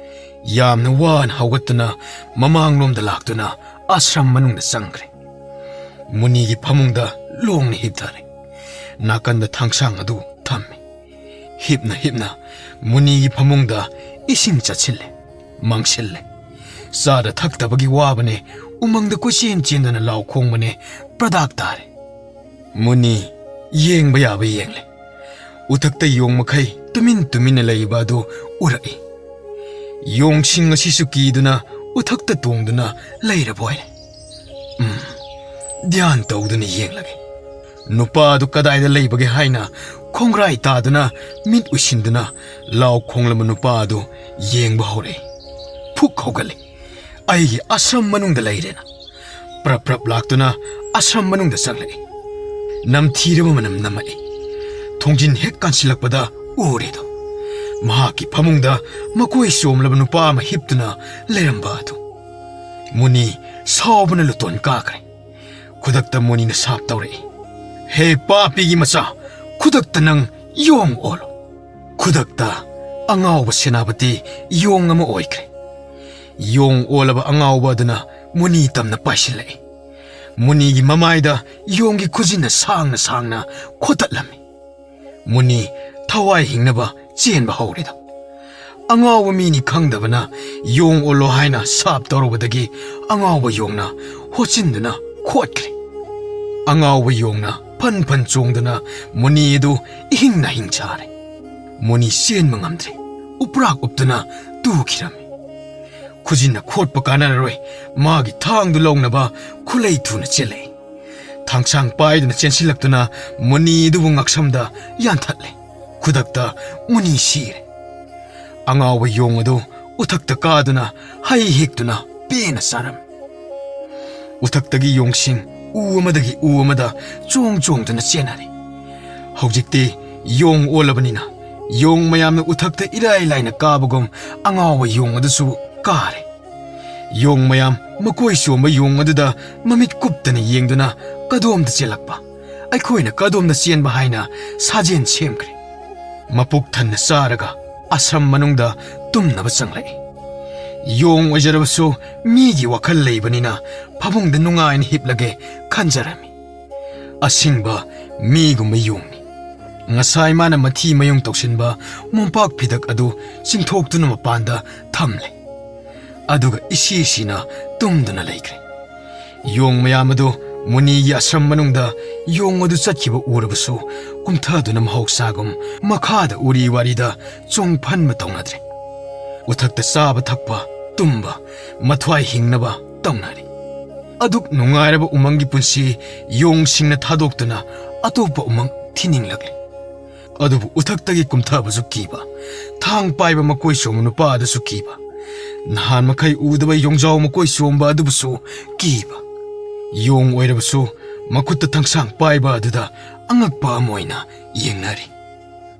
ꯌꯥꯝꯅ ꯋꯥꯅ ꯍꯧꯒꯠꯇꯨꯅ ꯃꯃꯥꯡꯂꯣꯝꯗ ꯂꯥꯛꯇꯨꯅ ꯑꯥꯁ꯭ꯔꯝ ꯃꯅꯨꯡꯗ ꯆꯪꯈ꯭ꯔꯦ꯫ ꯃꯨꯅꯤꯒꯤ ꯐꯃꯨꯡꯗ ꯂꯣꯡꯅ ꯍꯤꯞꯊꯔꯦ꯫ ꯅꯥꯀꯟꯗ ꯊꯥꯡꯁꯥꯡ ꯑꯗꯨ ꯊꯝꯃꯤ꯫ ꯍꯤꯞꯅ ꯍꯤꯞꯅ ꯃꯨꯅꯤꯒꯤ ꯐꯃꯨꯡꯗ ꯏꯁꯤꯡ ꯆꯠꯁꯤꯜꯂꯦ, ꯃꯥꯡꯁꯤꯜꯂꯦ꯫ ꯆꯥꯗ ꯊꯛꯇꯕꯒꯤ ꯋꯥꯕꯅꯦ, ꯎꯃꯪꯗ ꯀꯣꯏꯆꯦꯟ ꯆꯦꯟꯗꯨꯅ ꯂꯥꯎ ꯈꯣꯡꯕꯅꯦ, ꯄ꯭ꯔꯗꯥꯛ ꯇꯥꯔꯦ꯫ ꯃꯨꯅꯤ ꯌꯦꯡꯕ ꯌꯥꯕ ꯌꯦꯡꯂꯦ꯫ ꯎꯊꯛꯇ ꯌꯣꯡ ꯃꯈꯩ ꯇꯨꯃꯤꯟ ꯇꯨꯃꯤꯟꯅ ꯂꯩꯔꯤꯕ ꯑꯗꯨ ꯎꯔꯛꯏ꯫ ꯌꯣꯡꯁꯤꯡ ꯑꯁꯤꯁꯨ ꯀꯤꯗꯨꯅ ꯎꯊꯛꯇ ꯇꯣꯡꯗꯨꯅ ꯂꯩꯔꯕ ꯑꯣꯏꯔꯦ꯫ ꯎꯝ, ꯙ꯭ꯌꯥꯟ ꯇꯧꯗꯨꯅ ꯌꯦꯡꯂꯒꯦ꯫ ꯅꯨꯄꯥ ꯑꯗꯨ ꯀꯗꯥꯏꯗ ꯂꯩꯕꯒꯦ ꯍꯥꯏꯅ ꯈꯣꯡꯒ꯭ꯔꯥꯏ ꯇꯥꯗꯨꯅ, ꯃꯤꯠ ꯎꯏꯁꯤꯟꯗꯨꯅ ꯂꯥꯎ ꯈꯣꯡꯂꯝꯕ ꯅꯨꯄꯥ ꯑꯗꯨ ꯌꯦꯡꯕ ꯍꯧꯔꯛꯏ꯫ ꯐꯨꯛ ꯍꯧꯒꯠꯂꯤ꯫ ꯑꯩꯒꯤ ꯑꯁ꯭ꯔꯝ ꯃꯅꯨꯡꯗ ꯂꯩꯔꯦꯅ꯫ ꯄ꯭ꯔꯞ ꯄ꯭ꯔꯞ ꯂꯥꯛꯇꯨꯅ ꯑꯁ꯭ꯔꯝ ꯃꯅꯨꯡꯗ ꯆꯪꯂꯛꯏ꯫ ꯅꯝꯊꯤꯔꯕ ꯃꯅꯝ ꯅꯝꯃꯛꯏ꯫ ꯊꯣꯡꯖꯤꯟ ꯍꯦꯛ ꯀꯥꯟꯁꯤꯜꯂꯛꯄꯗ ꯎꯔꯦꯗꯣ, ꯃꯍꯥꯛꯀꯤ ꯐꯃꯨꯡꯗ ꯃꯀꯣꯏ ꯆꯣꯝꯂꯕ ꯅꯨꯄꯥ ꯑꯃ ꯍꯤꯞꯇꯨꯅ ꯂꯩꯔꯝꯕ ꯑꯗꯨ꯫ ꯃꯨꯅꯤ ꯁꯥꯎꯕꯅ ꯂꯨꯇꯣꯟ ꯀꯥꯈ꯭ꯔꯦ꯫ ꯈꯨꯗꯛꯇ ꯃꯨꯅꯤꯅ ꯁꯥꯞ ꯇꯧꯔꯛꯏ, "ꯍꯦ ꯄꯥꯄꯤꯒꯤ ꯃꯆꯥ, ꯈꯨꯗꯛꯇ ꯅꯪ ꯌꯣꯡ ꯑꯣꯜꯂꯣ!" ꯈꯨꯗꯛꯇ ꯑꯉꯥꯎꯕ ꯁꯦꯅꯥꯄꯇꯤ ꯌꯣꯡ ꯑꯃ ꯑꯣꯏꯈ꯭ꯔꯦ꯫ ꯌꯣꯡ ꯑꯣꯜꯂꯕ ꯑꯉꯥꯎꯕ ꯑꯗꯨꯅ ꯃꯨꯅꯤ ꯇꯝꯅ ꯄꯥꯏꯁꯤꯜꯂꯛꯏ꯫ ꯃꯨꯅꯤꯒꯤ ꯃꯃꯥꯏꯗ ꯌꯣꯡꯒꯤ ꯈꯨꯖꯤꯟꯅ ꯁꯥꯡꯅ ꯁꯥꯡꯅ ꯈꯣꯠꯇꯠꯂꯝꯃꯤ꯫ ꯃꯨꯅꯤ ꯊꯋꯥꯏ ꯍꯤꯡꯅꯕ ꯆꯦꯟꯕ ꯍꯧꯔꯦꯗ꯫ ꯑꯉꯥꯎꯕ ꯃꯤꯅꯤ ꯈꯪꯗꯕꯅ ꯌꯣꯡ ꯑꯣꯜꯂꯣ ꯍꯥꯏꯅ ꯁꯥꯞ ꯇꯧꯔꯨꯕꯗꯒꯤ ꯑꯉꯥꯎꯕ ꯌꯣꯡꯅ ꯍꯣꯠꯆꯤꯟꯗꯨꯅ ꯈꯣꯠꯈ꯭ꯔꯦ꯫ ꯑꯉꯥꯎꯕ ꯌꯣꯡꯅ ꯐꯟ ꯐꯟ ꯆꯣꯡꯗꯨꯅ ꯃꯨꯅꯤ ꯑꯗꯨ ꯏꯍꯤꯡ ꯅꯥꯍꯤꯡ ꯆꯥꯔꯦ꯫ ꯃꯨꯅꯤ ꯆꯦꯟꯕ ꯉꯝꯗ꯭ꯔꯦ꯫ ꯎꯄ꯭ꯔꯥꯛ ꯎꯞꯇꯨꯅ ꯇꯨꯈꯤꯔꯝꯃꯤ꯫ ꯈꯨꯖꯤꯟꯅ ꯈꯣꯠꯄ ꯀꯥꯟꯅꯔꯔꯣꯏ꯫ ꯃꯥꯒꯤ ꯊꯥꯡꯗꯨ ꯂꯧꯅꯕ ꯈꯨꯂꯩ ꯊꯨꯅ ꯆꯦꯜꯂꯛꯏ꯫ ꯊꯥꯡꯁꯥꯡ ꯄꯥꯏꯗꯨꯅ ꯆꯦꯟꯁꯤꯜꯂꯛꯇꯨꯅ ꯃꯨꯅꯤ ꯑꯗꯨꯕꯨ ꯉꯛꯁꯝꯗ ꯌꯥꯟꯊꯠꯂꯦ꯫ ꯈꯨꯗꯛꯇ ꯃꯨꯅꯤ ꯁꯤꯔꯦ꯫ ꯑꯉꯥꯎꯕ ꯌꯣꯡ ꯑꯗꯨ ꯎꯊꯛꯇ ꯀꯥꯗꯨꯅ ꯍꯩ ꯍꯦꯛꯇꯨꯅ ꯄꯦꯟꯅ ꯆꯥꯔꯝꯃꯤ꯫ ꯎꯊꯛꯇꯒꯤ ꯌꯣꯡꯁꯤꯡ ꯎ ꯑꯃꯗꯒꯤ ꯎ ꯑꯃꯗ ꯆꯣꯡ ꯆꯣꯡꯗꯨꯅ ꯆꯦꯟꯅꯔꯦ꯫ ꯍꯧꯖꯤꯛꯇꯤ ꯌꯣꯡ ꯑꯣꯜꯂꯕꯅꯤꯅ ꯌꯣꯡ ꯃꯌꯥꯝꯅ ꯎꯊꯛꯇ ꯏꯔꯥꯏ ꯂꯥꯏꯅ ꯀꯥꯕꯒꯨꯝ ꯑꯉꯥꯎꯕ ꯌꯣꯡ ꯑꯗꯨꯁꯨ ꯀꯥꯔꯦ꯫ ꯌꯣꯡ ꯃꯌꯥꯝ ꯃꯀꯣꯏ ꯆꯣꯝꯕ ꯌꯣꯡ ꯑꯗꯨꯗ ꯃꯃꯤꯠ ꯀꯨꯞꯇꯅ ꯌꯦꯡꯗꯨꯅ ꯀꯗꯣꯝꯗ ꯆꯦꯜꯂꯛꯄ, ꯑꯩꯈꯣꯏꯅ ꯀꯗꯣꯝꯗ ꯆꯦꯟꯕ ꯍꯥꯏꯅ ꯁꯥꯖꯦꯟ ꯁꯦꯝꯈ꯭ꯔꯦ꯫ ꯃꯄꯨꯛ ꯊꯟꯅ ꯆꯥꯔꯒ ꯑꯁ꯭ꯔꯝ ꯃꯅꯨꯡꯗ ꯇꯨꯝꯅꯕ ꯆꯪꯂꯛꯏ꯫ ꯌꯣꯡ ꯑꯣꯏꯖꯔꯕꯁꯨ ꯃꯤꯒꯤ ꯋꯥꯈꯜ ꯂꯩꯕꯅꯤꯅ ꯐꯃꯨꯡꯗ ꯅꯨꯡꯉꯥꯏꯅ ꯍꯤꯞꯂꯒꯦ ꯈꯟꯖꯔꯝꯃꯤ꯫ ꯑꯁꯤꯡꯕ ꯃꯤꯒꯨꯝꯕ ꯌꯣꯡꯅꯤ꯫ ꯉꯁꯥꯏ ꯃꯥꯅ ꯃꯊꯤ ꯃꯌꯨꯡ ꯇꯧꯁꯤꯟꯕ ꯃꯣꯝꯄꯥꯛ ꯐꯤꯗꯛ ꯑꯗꯨ ꯆꯤꯡꯊꯣꯛꯇꯨꯅ ꯃꯄꯥꯟꯗ ꯊꯝꯂꯦ꯫ ꯑꯗꯨꯒ ꯏꯁꯤ ꯏꯁꯤꯅ ꯇꯨꯝꯗꯨꯅ ꯂꯩꯈ꯭ꯔꯦ꯫ ꯌꯣꯡ ꯃꯌꯥꯝ ꯑꯗꯨ ꯃꯨꯅꯤꯒꯤ ꯑꯁ꯭ꯔꯝ ꯃꯅꯨꯡꯗ ꯌꯣꯡ ꯑꯗꯨ ꯆꯠꯈꯤꯕ ꯎꯔꯕꯁꯨ ꯀꯨꯝꯊꯗꯨꯅ ꯃꯍꯧꯁꯥꯒꯨꯝ ꯃꯈꯥꯗ ꯎꯔꯤ ꯋꯥꯔꯤꯗ ꯆꯣꯡꯐꯟꯕ ꯇꯧꯅꯗ꯭ꯔꯦ꯫ ꯎꯊꯛꯇ ꯆꯥꯕ ꯊꯛꯄ, ꯇꯨꯝꯕ, ꯃꯊ꯭ꯋꯥꯏ ꯍꯤꯡꯅꯕ ꯇꯧꯅꯔꯤ꯫ ꯑꯗꯨꯛ ꯅꯨꯡꯉꯥꯏꯔꯕ ꯎꯃꯪꯒꯤ ꯄꯨꯟꯁꯤ ꯌꯣꯡꯁꯤꯡꯅ ꯊꯥꯗꯣꯛꯇꯨꯅ ꯑꯇꯣꯞꯄ ꯎꯃꯪ ꯊꯤꯅꯤꯡꯂꯛꯂꯤ꯫ ꯑꯗꯨꯕꯨ ꯎꯊꯛꯇꯒꯤ ꯀꯨꯝꯊꯕꯁꯨ ꯀꯤꯕ, ꯊꯥꯡ ꯄꯥꯏꯕ ꯃꯀꯣꯏ ꯆꯣꯝꯕ ꯅꯨꯄꯥ ꯑꯗꯨꯁꯨ ꯀꯤꯕ, ꯅꯍꯥꯟ ꯃꯈꯩ ꯎꯗꯕ ꯌꯣꯡꯖꯥꯎ ꯃꯀꯣꯏ ꯆꯣꯝꯕ ꯑꯗꯨꯕꯨꯁꯨ ꯀꯤꯕ꯫ ꯌꯣꯡ ꯑꯣꯏꯔꯕꯁꯨ ꯃꯈꯨꯠꯇ ꯊꯥꯡꯁꯥꯡ ꯄꯥꯏꯕ ꯑꯗꯨꯗ ꯑꯉꯛꯄ ꯑꯃ ꯑꯣꯏꯅ ꯌꯦꯡꯅꯔꯤ꯫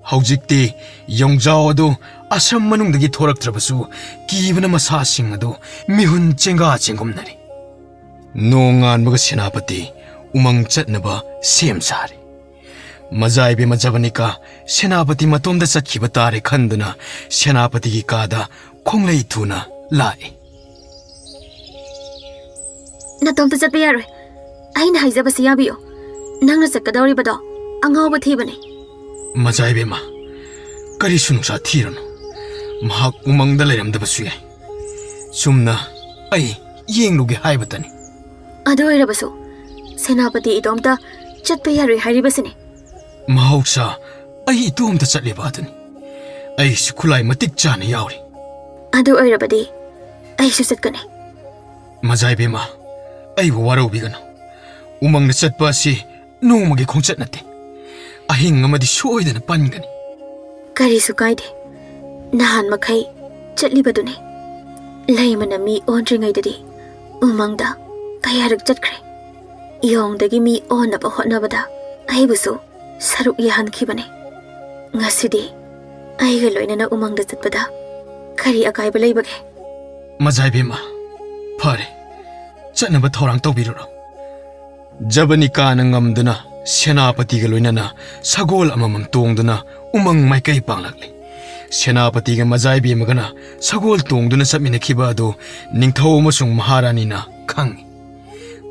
ꯍꯧꯖꯤꯛꯇꯤ ꯌꯣꯡꯖꯥꯎ ꯑꯗꯨ ꯑꯁ꯭ꯔꯝ ꯃꯅꯨꯡꯗꯒꯤ ꯊꯣꯔꯛꯇ꯭ꯔꯕꯁꯨ ꯀꯤꯕꯅ ꯃꯁꯥꯁꯤꯡ ꯑꯗꯨ ꯃꯤꯍꯨꯟ ꯆꯦꯡꯒꯥ ꯆꯦꯡꯒꯨꯝꯅꯔꯤ꯫ ꯅꯣꯡꯉꯥꯟꯕꯒ ꯁꯦꯅꯥꯄꯇꯤ ꯎꯃꯪ ꯆꯠꯅꯕ ꯁꯦꯝ ꯁꯥꯔꯤ꯫ ꯃꯖꯥ ꯏꯕꯦꯝꯃ ꯖꯕꯅꯤꯀꯥ ꯁꯦꯅꯥꯄꯇꯤ ꯃꯇꯣꯝꯗ ꯆꯠꯈꯤꯕ ꯇꯥꯔꯦ ꯈꯟꯗꯨꯅ ꯁꯦꯅꯥꯄꯇꯤꯒꯤ ꯀꯥꯗ ꯈꯣꯡꯂꯩ ꯊꯨꯅ ꯂꯥꯛꯏ꯫ ꯅꯇꯣꯝꯇ ꯆꯠꯄ ꯌꯥꯔꯣꯏ꯫ ꯑꯩꯅ ꯍꯥꯏꯖꯕꯁꯤ ꯌꯥꯕꯤꯌꯨ꯫ ꯅꯪꯅ ꯆꯠꯀꯗꯧꯔꯤꯕꯗꯣ ꯑꯉꯥꯎꯕ ꯊꯤꯕꯅꯤ꯫ ꯃꯖꯥ ꯏꯕꯦꯝꯃ, ꯀꯔꯤꯁꯨ ꯅꯨꯡꯁꯥ ꯊꯤꯔꯨꯅꯨ꯫ ꯃꯍꯥꯛ ꯎꯃꯪꯗ ꯂꯩꯔꯝꯗꯕꯁꯨ ꯌꯥꯏ꯫ ꯆꯨꯝꯅ ꯑꯩ ꯌꯦꯡꯂꯨꯒꯦ ꯍꯥꯏꯕꯇꯅꯤ꯫ ꯑꯗꯨ ꯑꯣꯏꯔꯕꯁꯨ ꯁꯦꯅꯥꯄꯇꯤ ꯏꯇꯣꯝꯇ ꯆꯠꯄ ꯌꯥꯔꯣꯏ ꯍꯥꯏꯔꯤꯕꯁꯤꯅꯤ꯫ ꯃꯍꯧꯁꯥ ꯑꯩ ꯏꯇꯣꯝꯇ ꯆꯠꯂꯤꯕ ꯑꯗꯨꯅꯤ꯫ ꯑꯩꯁꯨ ꯈꯨꯠꯂꯥꯏ ꯃꯇꯤꯛ ꯆꯥꯅ ꯌꯥꯎꯔꯤ꯫ ꯑꯗꯨ ꯑꯣꯏꯔꯕꯗꯤ ꯑꯩꯁꯨ ꯆꯠꯀꯅꯤ꯫ ꯃꯖꯥ ꯏꯕꯦꯝꯃ, ꯑꯩꯕꯨ ꯋꯥꯔꯧꯕꯤꯒꯅꯨ꯫ ꯎꯃꯪꯗ ꯆꯠꯄ ꯑꯁꯤ ꯅꯣꯡꯃꯒꯤ ꯈꯣꯡꯆꯠ ꯅꯠꯇꯦ꯫ ꯑꯍꯤꯡ ꯑꯃꯗꯤ ꯁꯣꯏꯗꯅ ꯄꯟꯒꯅꯤ꯫ ꯀꯔꯤꯁꯨ ꯀꯥꯏꯗꯦ꯫ ꯅꯍꯥꯟ ꯃꯈꯩ ꯆꯠꯂꯤꯕꯗꯨꯅꯤ꯫ ꯂꯩꯃꯅ ꯃꯤ ꯑꯣꯟꯗ꯭ꯔꯤꯉꯩꯗꯗꯤ ꯎꯃꯪꯗ ꯀꯌꯥꯔꯛ ꯆꯠꯈ꯭ꯔꯦ꯫ ꯌꯣꯡꯗꯒꯤ ꯃꯤ ꯑꯣꯟꯅꯕ ꯍꯣꯠꯅꯕꯗ ꯑꯩꯕꯨꯁꯨ ꯁꯔꯨꯛ ꯌꯥꯍꯟꯈꯤꯕꯅꯤ꯫ ꯉꯁꯤꯗꯤ ꯑꯩꯒ ꯂꯣꯏꯅꯅ ꯎꯃꯪꯗ ꯆꯠꯄꯗ ꯀꯔꯤ ꯑꯀꯥꯏꯕ ꯂꯩꯕꯒꯦ? ꯃꯖꯥ ꯏꯕꯦꯝꯃ, ꯐꯔꯦ, ꯆꯠꯅꯕ ꯊꯧꯔꯥꯡ ꯇꯧꯕꯤꯔꯨꯔꯣ꯫ ꯖꯕꯅꯤꯀꯥꯅ ꯉꯝꯗꯨꯅ ꯁꯦꯅꯥꯄꯇꯤꯒ ꯂꯣꯏꯅꯅ ꯁꯒꯣꯜ ꯑꯃꯃꯝ ꯇꯣꯡꯗꯨꯅ ꯎꯃꯪ ꯃꯥꯏꯀꯩ ꯄꯥꯡꯂꯛꯂꯤ꯫ ꯁꯦꯅꯥꯄꯇꯤꯒ ꯃꯖꯥ ꯏꯕꯦꯝꯃꯒꯅ ꯁꯒꯣꯜ ꯇꯣꯡꯗꯨꯅ ꯆꯠꯃꯤꯟꯅꯈꯤꯕ ꯑꯗꯨ ꯅꯤꯡꯊꯧ ꯑꯃꯁꯨꯡ ꯃꯍꯥꯔꯥꯅꯤꯅ ꯈꯪꯏ꯫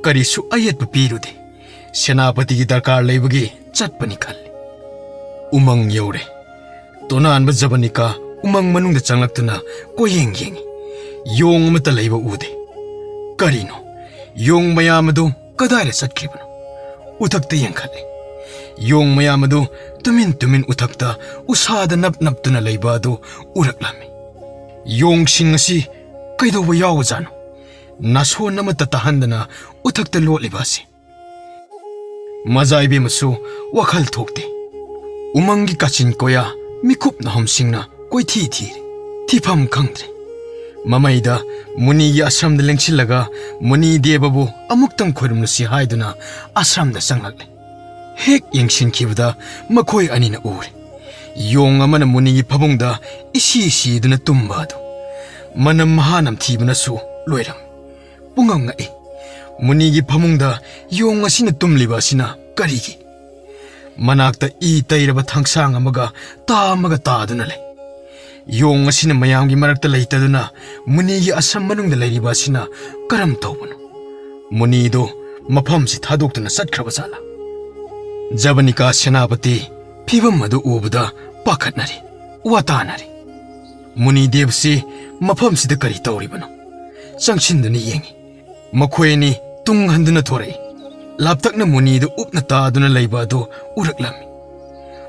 ꯀꯔꯤꯁꯨ ꯑꯌꯦꯠꯄ ꯄꯤꯔꯨꯗꯦ꯫ ꯁꯦꯅꯥꯄꯇꯤꯒꯤ ꯗꯔꯀꯥꯔ ꯂꯩꯕꯒꯤ ꯆꯠꯄꯅꯤ ꯈꯜꯂꯤ꯫ ꯎꯃꯪ ꯌꯧꯔꯦ꯫ ꯇꯣꯅꯥꯟꯕ ꯖꯕꯅꯤꯀꯥ ꯎꯃꯪ ꯃꯅꯨꯡꯗ ꯆꯪꯂꯛꯇꯨꯅ ꯀꯣꯏꯌꯦꯡ ꯌꯦꯡꯉꯤ꯫ ꯌꯣꯡ ꯑꯃꯠꯇ ꯂꯩꯕ ꯎꯗꯦ꯫ ꯀꯔꯤꯅꯣ? ꯌꯣꯡ ꯃꯌꯥꯝ ꯑꯗꯨ ꯀꯗꯥꯏꯗ ꯆꯠꯈ꯭ꯔꯤꯕꯅꯣ? ꯎꯊꯛꯇ ꯌꯦꯡꯈꯠꯂꯤ꯫ ꯌꯣꯡ ꯃꯌꯥꯝ ꯑꯗꯨ ꯇꯨꯃꯤꯟ ꯇꯨꯃꯤꯟ ꯎꯊꯛꯇ ꯎꯁꯥꯗ ꯅꯞ ꯅꯞꯇꯨꯅ ꯂꯩꯕ ꯑꯗꯨ ꯎꯔꯛꯂꯝꯃꯤ꯫ ꯌꯣꯡꯁꯤꯡ ꯑꯁꯤ ꯀꯩꯗꯧꯕ ꯌꯥꯎꯕꯖꯥꯠꯅꯣ? ꯅꯥꯁꯣꯟ ꯑꯃꯠꯇ ꯇꯥꯍꯟꯗꯅ ꯎꯊꯛꯇ ꯂꯣꯠꯂꯤꯕ ꯑꯁꯤ꯫ ꯃꯖꯥ ꯏꯕꯦꯝꯃꯁꯨ ꯋꯥꯈꯜ ꯊꯣꯛꯇꯦ꯫ ꯎꯃꯪꯒꯤ ꯀꯥꯆꯤꯟ ꯀꯣꯌꯥ ꯃꯤꯀꯨꯞ ꯅꯥꯍꯨꯝꯁꯤꯡꯅ ꯀꯣꯏꯊꯤ ꯊꯤꯔꯦ꯫ ꯊꯤꯐꯝ ꯈꯪꯗ꯭ꯔꯦ꯫ ꯃꯃꯩꯗ ꯃꯨꯅꯤꯒꯤ ꯑꯁ꯭ꯔꯝꯗ ꯂꯦꯡꯁꯤꯜꯂꯒ ꯃꯨꯅꯤ ꯗꯦꯕꯕꯨ ꯑꯃꯨꯛꯇꯪ ꯈꯣꯏꯔꯨꯝꯂꯨꯁꯤ ꯍꯥꯏꯗꯨꯅ ꯑꯁ꯭ꯔꯝꯗ ꯆꯪꯂꯛꯂꯦ꯫ ꯍꯦꯛ ꯌꯦꯡꯁꯤꯟꯈꯤꯕꯗ ꯃꯈꯣꯏ ꯑꯅꯤꯅ ꯎꯔꯦ꯫ ꯌꯣꯡ ꯑꯃꯅ ꯃꯨꯅꯤꯒꯤ ꯐꯃꯨꯡꯗ ꯏꯁꯤ ꯁꯤꯗꯨꯅ ꯇꯨꯝꯕ ꯑꯗꯨ꯫ ꯃꯅꯝ ꯃꯍꯥ ꯅꯝꯊꯤꯕꯅꯁꯨ ꯂꯣꯏꯔꯝꯃꯤ꯫ ꯄꯨꯡꯉꯛ ꯉꯛꯏ꯫ ꯃꯨꯅꯤꯒꯤ ꯐꯃꯨꯡꯗ ꯌꯣꯡ ꯑꯁꯤꯅ ꯇꯨꯝꯂꯤꯕ ꯑꯁꯤꯅ ꯀꯔꯤꯒꯤ? ꯃꯅꯥꯛꯇ ꯏ ꯇꯩꯔꯕ ꯊꯥꯡꯁꯥꯡ ꯑꯃꯒ ꯇꯥ ꯑꯃꯒ ꯇꯥꯗꯨꯅ ꯂꯩ꯫ ꯌꯣꯡ ꯑꯁꯤꯅ ꯃꯌꯥꯝꯒꯤ ꯃꯔꯛꯇ ꯂꯩꯇꯗꯨꯅ ꯃꯨꯅꯤꯒꯤ ꯑꯁ꯭ꯔꯝ ꯃꯅꯨꯡꯗ ꯂꯩꯔꯤꯕ ꯑꯁꯤꯅ ꯀꯔꯝ ꯇꯧꯕꯅꯣ? ꯃꯨꯅꯤꯗꯨ ꯃꯐꯝꯁꯤ ꯊꯥꯗꯣꯛꯇꯨꯅ ꯆꯠꯈ꯭ꯔꯕ ꯖꯥꯠꯂꯥ? ꯖꯕꯅꯤꯀꯥ ꯁꯦꯅꯥꯄꯇꯤ ꯐꯤꯚꯝ ꯑꯗꯨ ꯎꯕꯗ ꯄꯥꯈꯠꯅꯔꯤ, ꯋꯥꯇꯥꯅꯔꯤ꯫ ꯃꯨꯅꯤ ꯗꯦꯕꯁꯤ ꯃꯐꯝꯁꯤꯗ ꯀꯔꯤ ꯇꯧꯔꯤꯕꯅꯣ? ꯆꯪꯁꯤꯟꯗꯨꯅ ꯌꯦꯡꯉꯤ꯫ ꯃꯈꯣꯏ ꯑꯅꯤ ꯇꯨꯡ ꯍꯟꯗꯨꯅ ꯊꯣꯔꯛꯏ꯫ ꯂꯥꯞꯇꯛꯅ ꯃꯨꯅꯤꯗꯨ ꯎꯞꯅ ꯇꯥꯗꯨꯅ ꯂꯩꯕ ꯑꯗꯨ ꯎꯔꯛꯂꯝꯃꯤ꯫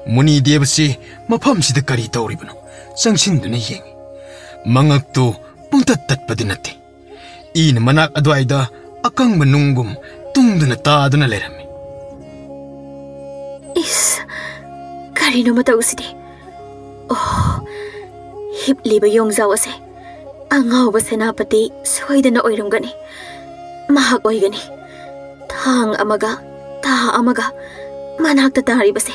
ꯃꯨꯅꯤ ꯗꯦꯕꯁꯤ ꯃꯐꯝꯁꯤꯗ ꯀꯔꯤ ꯇꯧꯔꯤꯕꯅꯣ? ꯆꯪꯁꯤꯟꯗꯨꯅ ꯌꯦꯡꯉꯤ꯫ ꯃꯉꯛꯇꯨ ꯄꯨꯡꯇꯠ ꯇꯠꯄꯗꯤ ꯅꯠꯇꯦ꯫ ꯏꯅ ꯃꯅꯥꯛ ꯑꯗꯨꯋꯥꯏꯗ ꯑꯀꯪꯕ ꯅꯨꯡꯒꯨꯝ ꯇꯨꯡꯗꯨꯅ ꯇꯥꯗꯨꯅ ꯂꯩꯔꯝꯃꯤ꯫ "ꯏꯁ, ꯀꯔꯤꯅꯣ ꯃꯇꯧꯁꯤꯗꯤ? ꯑꯣ, ꯍꯤꯞꯂꯤꯕ ꯌꯣꯡꯖꯥꯎ ꯑꯁꯦ ꯑꯉꯥꯎꯕ ꯁꯦꯅꯥꯄꯇꯤ ꯁꯣꯏꯗꯅ ꯑꯣꯏꯔꯝꯒꯅꯤ꯫ ꯃꯍꯥꯛ ꯑꯣꯏꯒꯅꯤ꯫ ꯊꯥꯡ ꯑꯃꯒ ꯇꯥ ꯑꯃꯒ ꯃꯅꯥꯛꯇ ꯇꯥꯔꯤꯕꯁꯦ꯫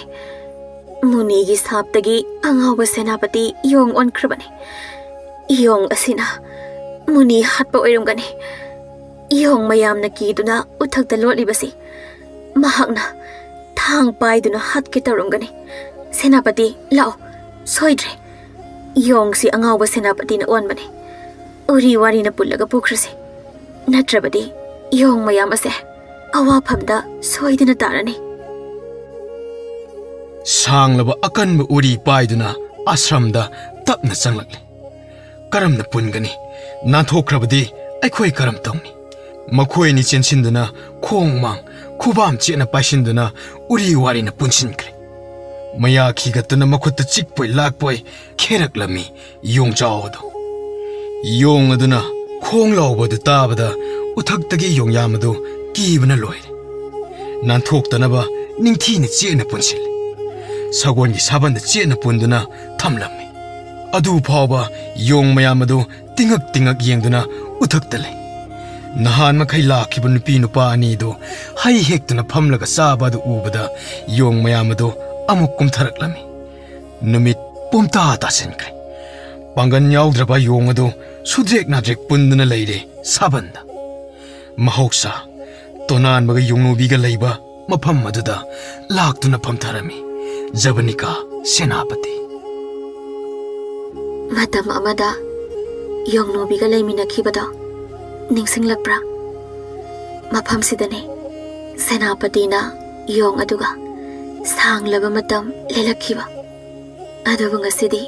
ꯃꯨꯅꯤꯒꯤ ꯁꯥꯞꯇꯒꯤ ꯑꯉꯥꯎꯕ ꯁꯦꯅꯥꯄꯇꯤ ꯌꯣꯡ ꯑꯣꯟꯈ꯭ꯔꯕꯅꯤ꯫ ꯌꯣꯡ ꯑꯁꯤꯅ ꯃꯨꯅꯤ ꯍꯥꯠꯄ ꯑꯣꯏꯔꯝꯒꯅꯤ꯫ ꯌꯣꯡ ꯃꯌꯥꯝꯅ ꯀꯤꯗꯨꯅ ꯎꯊꯛꯇ ꯂꯣꯠꯂꯤꯕꯁꯤ ꯃꯍꯥꯛꯅ ꯊꯥꯡ ꯄꯥꯏꯗꯨꯅ ꯍꯥꯠꯀꯦ ꯇꯧꯔꯝꯒꯅꯤ꯫ ꯁꯦꯅꯥꯄꯇꯤ, ꯂꯥꯛꯑꯣ, ꯁꯣꯏꯗ꯭ꯔꯦ꯫ ꯌꯣꯡꯁꯤ ꯑꯉꯥꯎꯕ ꯁꯦꯅꯥꯄꯇꯤꯅ ꯑꯣꯟꯕꯅꯤ꯫ ꯎꯔꯤ ꯋꯥꯔꯤꯅ ꯄꯨꯜꯂꯒ ꯄꯨꯈ꯭ꯔꯁꯤ꯫ ꯅꯠꯇ꯭ꯔꯕꯗꯤ ꯌꯣꯡ ꯃꯌꯥꯝ ꯑꯁꯦ ꯑꯋꯥꯐꯝꯗ ꯁꯣꯏꯗꯅ ꯇꯥꯔꯅꯤ꯫" ꯁꯥꯡꯂꯕ ꯑꯀꯟꯕ ꯎꯔꯤ ꯄꯥꯏꯗꯨꯅ ꯑꯁ꯭ꯔꯝꯗ ꯇꯞꯅ ꯆꯪꯂꯛꯂꯤ꯫ ꯀꯔꯝꯅ ꯄꯨꯟꯒꯅꯤ? ꯅꯥꯟꯊꯣꯛꯈ꯭ꯔꯕꯗꯤ ꯑꯩꯈꯣꯏ ꯀꯔꯝ ꯇꯧꯅꯤ? ꯃꯈꯣꯏ ꯑꯅꯤ ꯆꯦꯟꯁꯤꯟꯗꯨꯅ ꯈꯣꯡ ꯃꯥꯡ ꯈꯨꯕꯥꯝ ꯆꯦꯠꯅ ꯄꯥꯏꯁꯤꯟꯗꯨꯅ ꯎꯔꯤ ꯋꯥꯔꯤꯅ ꯄꯨꯟꯁꯤꯟꯈ꯭ꯔꯦ꯫ ꯃꯌꯥ ꯈꯤꯒꯠꯇꯨꯅ ꯃꯈꯨꯠꯇ ꯆꯤꯛꯄꯣꯏ ꯂꯥꯛꯄꯣꯏ ꯈꯦꯔꯛꯂꯝꯃꯤ ꯌꯣꯡꯆꯥꯎ ꯑꯗꯨ꯫ ꯌꯣꯡ ꯑꯗꯨꯅ ꯈꯣꯡ ꯂꯥꯎꯕ ꯑꯗꯨ ꯇꯥꯕꯗ ꯎꯊꯛꯇꯒꯤ ꯌꯣꯡꯌꯥꯝ ꯑꯗꯨ ꯀꯤꯕꯅ ꯂꯣꯏꯔꯦ꯫ ꯅꯥꯟꯊꯣꯛꯇꯅꯕ ꯅꯤꯡꯊꯤꯅ ꯆꯦꯠꯅ ꯄꯨꯟꯁꯤꯜꯂꯤ꯫ ꯁꯒꯣꯜꯒꯤ ꯁꯥꯕꯟꯗ ꯆꯦꯠꯅ ꯄꯨꯟꯗꯨꯅ ꯊꯝꯂꯝꯃꯤ꯫ ꯑꯗꯨ ꯐꯥꯎꯕ ꯌꯣꯡ ꯃꯌꯥꯝ ꯑꯗꯨ ꯇꯤꯉꯛ ꯇꯤꯉꯛ ꯌꯦꯡꯗꯨꯅ ꯎꯊꯛꯇ ꯂꯩ꯫ ꯅꯍꯥꯟ ꯃꯈꯩ ꯂꯥꯛꯈꯤꯕ ꯅꯨꯄꯤ ꯅꯨꯄꯥ ꯑꯅꯤꯗꯨ ꯍꯩ ꯍꯦꯛꯇꯨꯅ ꯐꯝꯂꯒ ꯆꯥꯕ ꯑꯗꯨ ꯎꯕꯗ ꯌꯣꯡ ꯃꯌꯥꯝ ꯑꯗꯨ ꯑꯃꯨꯛ ꯀꯨꯝꯊꯔꯛꯂꯝꯃꯤ꯫ ꯅꯨꯃꯤꯠ ꯄꯨꯝꯇꯥ ꯇꯥꯁꯤꯟꯈ꯭ꯔꯦ꯫ ꯄꯥꯡꯒꯜ ꯌꯥꯎꯗ꯭ꯔꯕ ꯌꯣꯡ ꯑꯗꯨ ꯁꯨꯗ꯭ꯔꯦꯛ ꯅꯥꯗ꯭ꯔꯦꯛ ꯄꯨꯟꯗꯨꯅ ꯂꯩꯔꯦ ꯁꯥꯕꯟꯗ꯫ ꯃꯍꯧꯁꯥ ꯇꯣꯅꯥꯟꯕꯒ ꯌꯣꯡꯅꯨꯕꯤꯒ ꯂꯩꯕ ꯃꯐꯝ ꯑꯗꯨꯗ ꯂꯥꯛꯇꯨꯅ ꯐꯝꯊꯔꯝꯃꯤ ꯖꯕꯅꯤꯀꯥ ꯁꯦꯅꯥꯄꯇꯤ꯫ ꯃꯇꯝ ꯑꯃꯗ ꯌꯣꯡꯅꯨꯕꯤꯒ ꯂꯩꯃꯤꯟꯅꯈꯤꯕꯗꯣ ꯅꯤꯡꯁꯤꯡꯂꯛꯄ꯭ꯔꯥ? ꯃꯐꯝꯁꯤꯗꯅꯦ ꯁꯦꯅꯥꯄꯇꯤꯅ ꯌꯣꯡ ꯑꯗꯨꯒ ꯁꯥꯡꯂꯕ ꯃꯇꯝ ꯂꯦꯜꯂꯛꯈꯤꯕ꯫ ꯑꯗꯨꯕꯨ ꯉꯁꯤꯗꯤ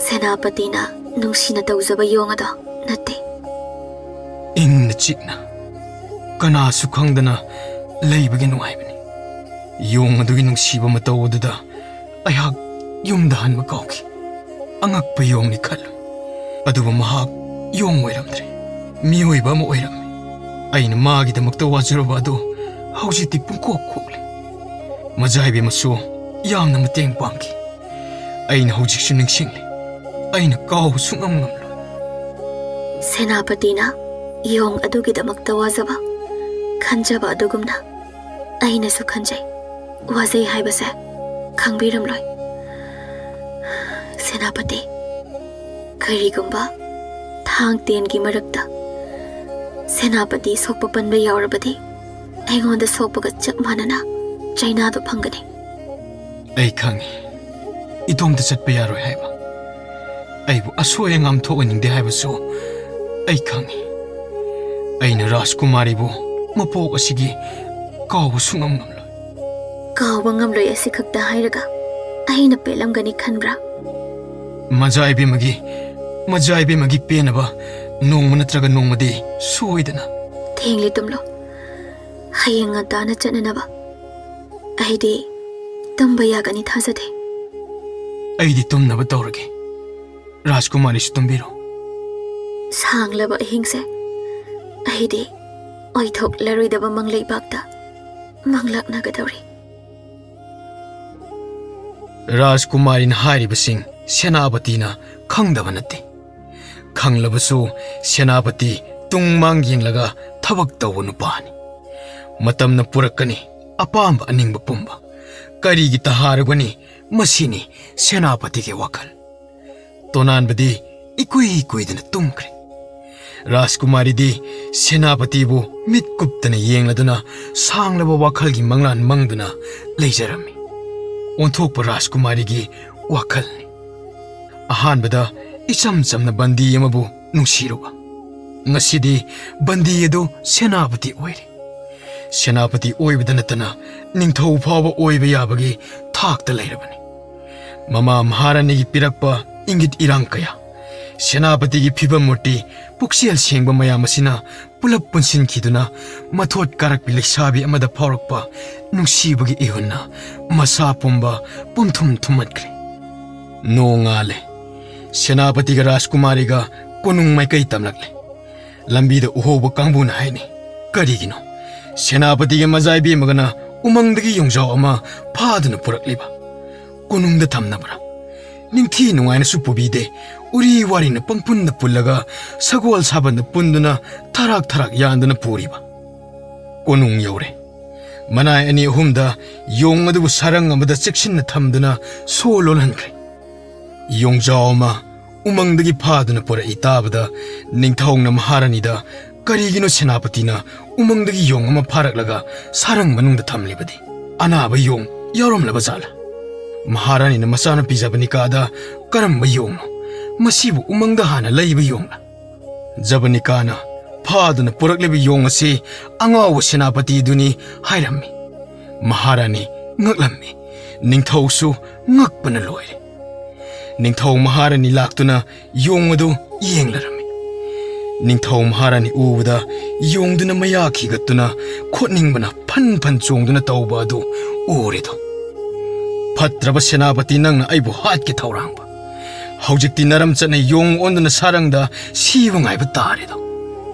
ꯁꯦꯅꯥꯄꯇꯤꯅ ꯅꯨꯡꯁꯤꯅ ꯇꯧꯖꯕ ꯌꯣꯡ ꯑꯗꯣ ꯅꯠꯇꯦ꯫ ꯏꯪꯅ ꯆꯤꯛꯅ ꯀꯅꯥꯁꯨ ꯈꯪꯗꯅ ꯂꯩꯕꯒꯤ ꯅꯨꯡꯉꯥꯏꯕꯅꯤ꯫ ꯌꯣꯡ ꯑꯗꯨꯒꯤ ꯅꯨꯡꯁꯤꯕ ꯃꯇꯧ ꯑꯗꯨꯗ ꯑꯩꯍꯥꯛ ꯌꯨꯝꯗ ꯍꯟꯕ ꯀꯥꯎꯈꯤ꯫ ꯑꯉꯛꯄ ꯌꯣꯡꯅꯤ ꯈꯜꯂꯨ꯫ ꯑꯗꯨꯕꯨ ꯃꯍꯥꯛ ꯌꯣꯡ ꯑꯣꯏꯔꯝꯗ꯭ꯔꯦ, ꯃꯤꯑꯣꯏꯕ ꯑꯃ ꯑꯣꯏꯔꯝꯃꯤ꯫ ꯑꯩꯅ ꯃꯥꯒꯤꯗꯃꯛꯇ ꯋꯥꯖꯔꯨꯕ ꯑꯗꯨ ꯍꯧꯖꯤꯛꯇꯤ ꯄꯨꯡꯀꯣꯛ ꯀꯣꯛꯂꯦ꯫ ꯃꯖꯥ ꯏꯕꯦꯝꯃꯁꯨ ꯌꯥꯝꯅ ꯃꯇꯦꯡ ꯄꯥꯡꯈꯤ꯫ ꯑꯩꯅ ꯍꯧꯖꯤꯛꯁꯨ ꯅꯤꯡꯁꯤꯡꯂꯤ꯫ ꯑꯩꯅ ꯀꯥꯎꯕ ꯁꯨꯡꯉꯝ ꯉꯝꯂꯣꯏ꯫ ꯁꯦꯅꯥꯄꯇꯤꯅ ꯌꯣꯡ ꯑꯗꯨꯒꯤꯗꯃꯛꯇ ꯋꯥꯖꯕ, ꯈꯟꯖꯕ ꯑꯗꯨꯒꯨꯝꯅ ꯑꯩꯅꯁꯨ ꯈꯟꯖꯩ꯫ ꯋꯥꯖꯩ ꯍꯥꯏꯕꯁꯦ ꯈꯪꯕꯤꯔꯝꯂꯣꯏ꯫ ꯁꯦꯅꯥꯄꯇꯤ, ꯀꯔꯤꯒꯨꯝꯕ ꯊꯥꯡ ꯇꯦꯟꯒꯤ ꯃꯔꯛꯇ ꯁꯦꯅꯥꯄꯇꯤ ꯁꯣꯛꯄ ꯄꯟꯕ ꯌꯥꯎꯔꯕꯗꯤ ꯑꯩꯉꯣꯟꯗ ꯁꯣꯛꯄꯒ ꯆꯞ ꯃꯥꯟꯅꯅ ꯆꯩꯅꯥꯗꯣ ꯐꯪꯒꯅꯤ꯫ ꯑꯩ ꯈꯪꯉꯤ, ꯏꯇꯣꯝꯇ ꯆꯠꯄ ꯌꯥꯔꯣꯏ ꯍꯥꯏꯕ꯫ ꯑꯩꯕꯨ ꯑꯁꯣꯏ ꯑꯉꯥꯝ ꯊꯣꯛꯍꯟꯅꯤꯡꯗꯦ ꯍꯥꯏꯕꯁꯨ ꯑꯩ ꯈꯪꯉꯤ꯫ ꯑꯩꯅ ꯔꯥꯖꯀꯨꯃꯥꯔꯤꯕꯨ ꯃꯄꯣꯛ ꯑꯁꯤꯒꯤ ꯀꯥꯎꯕ ꯁꯨꯡꯉꯝ ꯉꯝꯂꯣꯏ꯫ ꯀꯥꯎꯕ ꯉꯝꯂꯣꯏ ꯑꯁꯤꯈꯛꯇ ꯍꯥꯏꯔꯒ ꯑꯩꯅ ꯄꯦꯜꯂꯝꯒꯅꯤ ꯈꯟꯕ꯭ꯔꯥ? ꯃꯖꯥ ꯏꯕꯦꯝꯃꯒꯤ, ꯃꯖꯥ ꯏꯕꯦꯝꯃꯒꯤ ꯄꯦꯟꯅꯕ ꯅꯣꯡꯃ ꯅꯠꯇ꯭ꯔꯒ ꯅꯣꯡꯃꯗꯤ ꯁꯣꯏꯗꯅ꯫ ꯊꯦꯡꯂꯦ, ꯇꯨꯝꯂꯣ꯫ ꯍꯌꯦꯡ ꯉꯟꯇꯥꯅ ꯆꯠꯅꯅꯕ꯫ ꯑꯩꯗꯤ ꯇꯨꯝꯕ ꯌꯥꯒꯅꯤ ꯊꯥꯖꯗꯦ꯫ ꯑꯩꯗꯤ ꯇꯨꯝꯅꯕ ꯇꯧꯔꯒꯦ꯫ ꯔꯥꯖꯀꯨꯃꯥꯔꯤꯁꯨ ꯇꯨꯝꯕꯤꯔꯣ꯫ ꯁꯥꯡꯂꯕ ꯑꯍꯤꯡꯁꯦ ꯑꯩꯗꯤ ꯑꯣꯏꯊꯣꯛꯂꯔꯣꯏꯗꯕ ꯃꯪꯂꯩꯕꯥꯛꯇ ꯃꯪꯂꯥꯛꯅꯒꯗꯧꯔꯤ꯫ ꯔꯥꯖꯀꯨꯃꯥꯔꯤꯅ ꯍꯥꯏꯔꯤꯕꯁꯤꯡ ꯁꯦꯅꯥꯄꯇꯤꯅ ꯈꯪꯗꯕ ꯅꯠꯇꯦ꯫ ꯈꯪꯂꯕꯁꯨ ꯁꯦꯅꯥꯄꯇꯤ ꯇꯨꯡ ꯃꯥꯡ ꯌꯦꯡꯂꯒ ꯊꯕꯛ ꯇꯧꯕ ꯅꯨꯄꯥꯅꯤ꯫ ꯃꯇꯝꯅ ꯄꯨꯔꯛꯀꯅꯤ ꯑꯄꯥꯝꯕ ꯑꯅꯤꯡꯕ ꯄꯨꯝꯕ꯫ ꯀꯔꯤꯒꯤ ꯇꯍꯥꯔꯨꯒꯅꯤ? ꯃꯁꯤꯅꯤ ꯁꯦꯅꯥꯄꯇꯤꯒꯤ ꯋꯥꯈꯜ꯫ ꯇꯣꯅꯥꯟꯕꯗꯤ ꯏꯀꯨꯏ ꯀꯨꯏꯗꯅ ꯇꯨꯝꯈ꯭ꯔꯦ꯫ ꯔꯥꯖꯀꯨꯃꯥꯔꯤꯗꯤ ꯁꯦꯅꯥꯄꯇꯤꯕꯨ ꯃꯤꯠ ꯀꯨꯞꯇꯅ ꯌꯦꯡꯂꯗꯨꯅ ꯁꯥꯡꯂꯕ ꯋꯥꯈꯜꯒꯤ ꯃꯪꯂꯥꯟ ꯃꯪꯗꯨꯅ ꯂꯩꯖꯔꯝꯃꯤ꯫ ꯑꯣꯟꯊꯣꯛꯄ ꯔꯥꯖꯀꯨꯃꯥꯔꯤꯒꯤ ꯋꯥꯈꯜꯅꯤ꯫ ꯑꯍꯥꯟꯕꯗ ꯏꯆꯝ ꯆꯝꯅ ꯕꯟꯗꯤ ꯑꯃꯕꯨ ꯅꯨꯡꯁꯤꯔꯨꯕ꯫ ꯉꯁꯤꯗꯤ ꯕꯟꯗꯤ ꯑꯗꯨ ꯁꯦꯅꯥꯄꯇꯤ ꯑꯣꯏꯔꯦ꯫ ꯁꯦꯅꯥꯄꯇꯤ ꯑꯣꯏꯕꯗ ꯅꯠꯇꯅ ꯅꯤꯡꯊꯧ ꯐꯥꯎꯕ ꯑꯣꯏꯕ ꯌꯥꯕꯒꯤ ꯊꯥꯛꯇ ꯂꯩꯔꯕꯅꯤ꯫ ꯃꯃꯥ ꯃꯍꯥꯔꯥꯅꯤꯒꯤ ꯄꯤꯔꯛꯄ ꯏꯪꯒꯤꯠ ꯏꯔꯥꯡ ꯀꯌꯥ, ꯁꯦꯅꯥꯄꯇꯤꯒꯤ ꯐꯤꯕꯝ ꯃꯨꯔꯇꯤ, ꯄꯨꯛꯆꯦꯜ ꯁꯦꯡꯕ ꯃꯌꯥꯝ ꯑꯁꯤꯅ ꯄꯨꯂꯞ ꯄꯨꯟꯁꯤꯟꯈꯤꯗꯨꯅ ꯃꯊꯣꯠ ꯀꯥꯔꯛꯄꯤ ꯂꯩꯁꯥꯕꯤ ꯑꯃꯗ ꯐꯥꯎꯔꯛꯄ ꯅꯨꯡꯁꯤꯕꯒꯤ ꯏꯍꯨꯟꯅ ꯃꯁꯥ ꯄꯨꯝꯕ ꯄꯨꯝꯊꯨꯝ ꯊꯨꯝꯍꯠꯈ꯭ꯔꯦ꯫ ꯅꯣꯡꯉꯥꯜꯂꯦ꯫ ꯁꯦꯅꯥꯄꯇꯤꯒ ꯔꯥꯖꯀꯨꯃꯥꯔꯤꯒ ꯀꯣꯅꯨꯡ ꯃꯥꯏꯀꯩ ꯇꯝꯂꯛꯂꯦ꯫ ꯂꯝꯕꯤꯗ ꯎꯍꯧꯕ ꯀꯥꯡꯕꯨꯅ ꯍꯥꯏꯅꯩ, "ꯀꯔꯤꯒꯤꯅꯣ ꯁꯦꯅꯥꯄꯇꯤꯒꯤ ꯃꯖꯥꯏꯕꯦꯝꯃꯒꯅ ꯎꯃꯪꯗꯒꯤ ꯌꯣꯡꯖꯥꯎ ꯑꯃ ꯐꯥꯗꯨꯅ ꯄꯨꯔꯛꯂꯤꯕ? ꯀꯣꯅꯨꯡꯗ ꯊꯝꯅꯕ꯭ꯔꯥ? ꯅꯤꯡꯊꯤ ꯅꯨꯡꯉꯥꯏꯅꯁꯨ ꯄꯨꯕꯤꯗꯦ, ꯎꯔꯤ ꯋꯥꯔꯤꯅ ꯄꯪꯄꯨꯟꯗ ꯄꯨꯜꯂꯒ ꯁꯒꯣꯜ ꯁꯥꯕꯟꯗ ꯄꯨꯟꯗꯨꯅ ꯊꯔꯥꯛ ꯊꯔꯥꯛ ꯌꯥꯟꯗꯨꯅ ꯄꯨꯔꯤꯕ?" ꯀꯣꯅꯨꯡ ꯌꯧꯔꯦ꯫ ꯃꯅꯥꯏ ꯑꯅꯤ ꯑꯍꯨꯝꯗ ꯌꯣꯡ ꯑꯗꯨꯕꯨ ꯁꯔꯪ ꯑꯃꯗ ꯆꯦꯛꯁꯤꯟꯅ ꯊꯝꯗꯨꯅ ꯁꯣ ꯂꯣꯜꯍꯟꯈ꯭ꯔꯦ꯫ ꯌꯣꯡꯖꯥꯎ ꯑꯃ ꯎꯃꯪꯗꯒꯤ ꯐꯥꯗꯨꯅ ꯄꯨꯔꯛꯏ ꯇꯥꯕꯗ ꯅꯤꯡꯊꯧꯅ ꯃꯍꯥꯔꯥꯅꯤꯗ, "ꯀꯔꯤꯒꯤꯅꯣ ꯁꯦꯅꯥꯄꯇꯤꯅ ꯎꯃꯪꯗꯒꯤ ꯌꯣꯡ ꯑꯃ ꯐꯥꯔꯛꯂꯒ ꯁꯥꯔꯪ ꯃꯅꯨꯡꯗ ꯊꯝꯂꯤꯕꯗꯤ? ꯑꯅꯥꯕ ꯌꯣꯡ ꯌꯥꯎꯔꯝꯂꯕ ꯖꯥꯠꯂꯥ?" ꯃꯍꯥꯔꯥꯅꯤꯅ ꯃꯆꯥꯅꯨꯄꯤ ꯖꯕꯅꯤꯀꯥꯗ, "ꯀꯔꯝꯕ ꯌꯣꯡꯅꯣ? ꯃꯁꯤꯕꯨ ꯎꯃꯪꯗ ꯍꯥꯟꯅ ꯂꯩꯕ ꯌꯣꯡꯂꯥ?" ꯖꯕꯅꯤꯀꯥꯅ, "ꯐꯥꯗꯨꯅ ꯄꯨꯔꯛꯂꯤꯕ ꯌꯣꯡ ꯑꯁꯤ ꯑꯉꯥꯎꯕ ꯁꯦꯅꯥꯄꯇꯤꯗꯨꯅꯤ" ꯍꯥꯏꯔꯝꯃꯤ꯫ ꯃꯍꯥꯔꯥꯅꯤ ꯉꯛꯂꯝꯃꯤ꯫ ꯅꯤꯡꯊꯧꯁꯨ ꯉꯛꯄꯅ ꯂꯣꯏꯔꯦ꯫ ꯅꯤꯡꯊꯧ ꯃꯍꯥꯔꯥꯅꯤ ꯂꯥꯛꯇꯨꯅ ꯌꯣꯡ ꯑꯗꯨ ꯌꯦꯡꯂꯔꯝꯃꯤ꯫ ꯅꯤꯡꯊꯧ ꯃꯍꯥꯔꯥꯅꯤ ꯎꯕꯗ ꯌꯣꯡꯗꯨꯅ ꯃꯌꯥ ꯈꯤꯒꯠꯇꯨꯅ ꯈꯣꯠꯅꯤꯡꯕꯅ ꯐꯟ ꯐꯟ ꯆꯣꯡꯗꯨꯅ ꯇꯧꯕ ꯑꯗꯨ ꯎꯔꯦꯗꯣ꯫ "ꯐꯠꯇ꯭ꯔꯕ ꯁꯦꯅꯥꯄꯇꯤ, ꯅꯪꯅ ꯑꯩꯕꯨ ꯍꯥꯠꯀꯦ ꯊꯧꯔꯥꯡꯕ꯫ ꯍꯧꯖꯤꯛꯇꯤ ꯅꯔꯝ ꯆꯠꯅ ꯌꯣꯡ ꯑꯣꯟꯗꯨꯅ ꯁꯥꯔꯪꯗ ꯁꯤꯕ ꯉꯥꯏꯕ ꯇꯥꯔꯦꯗꯣ꯫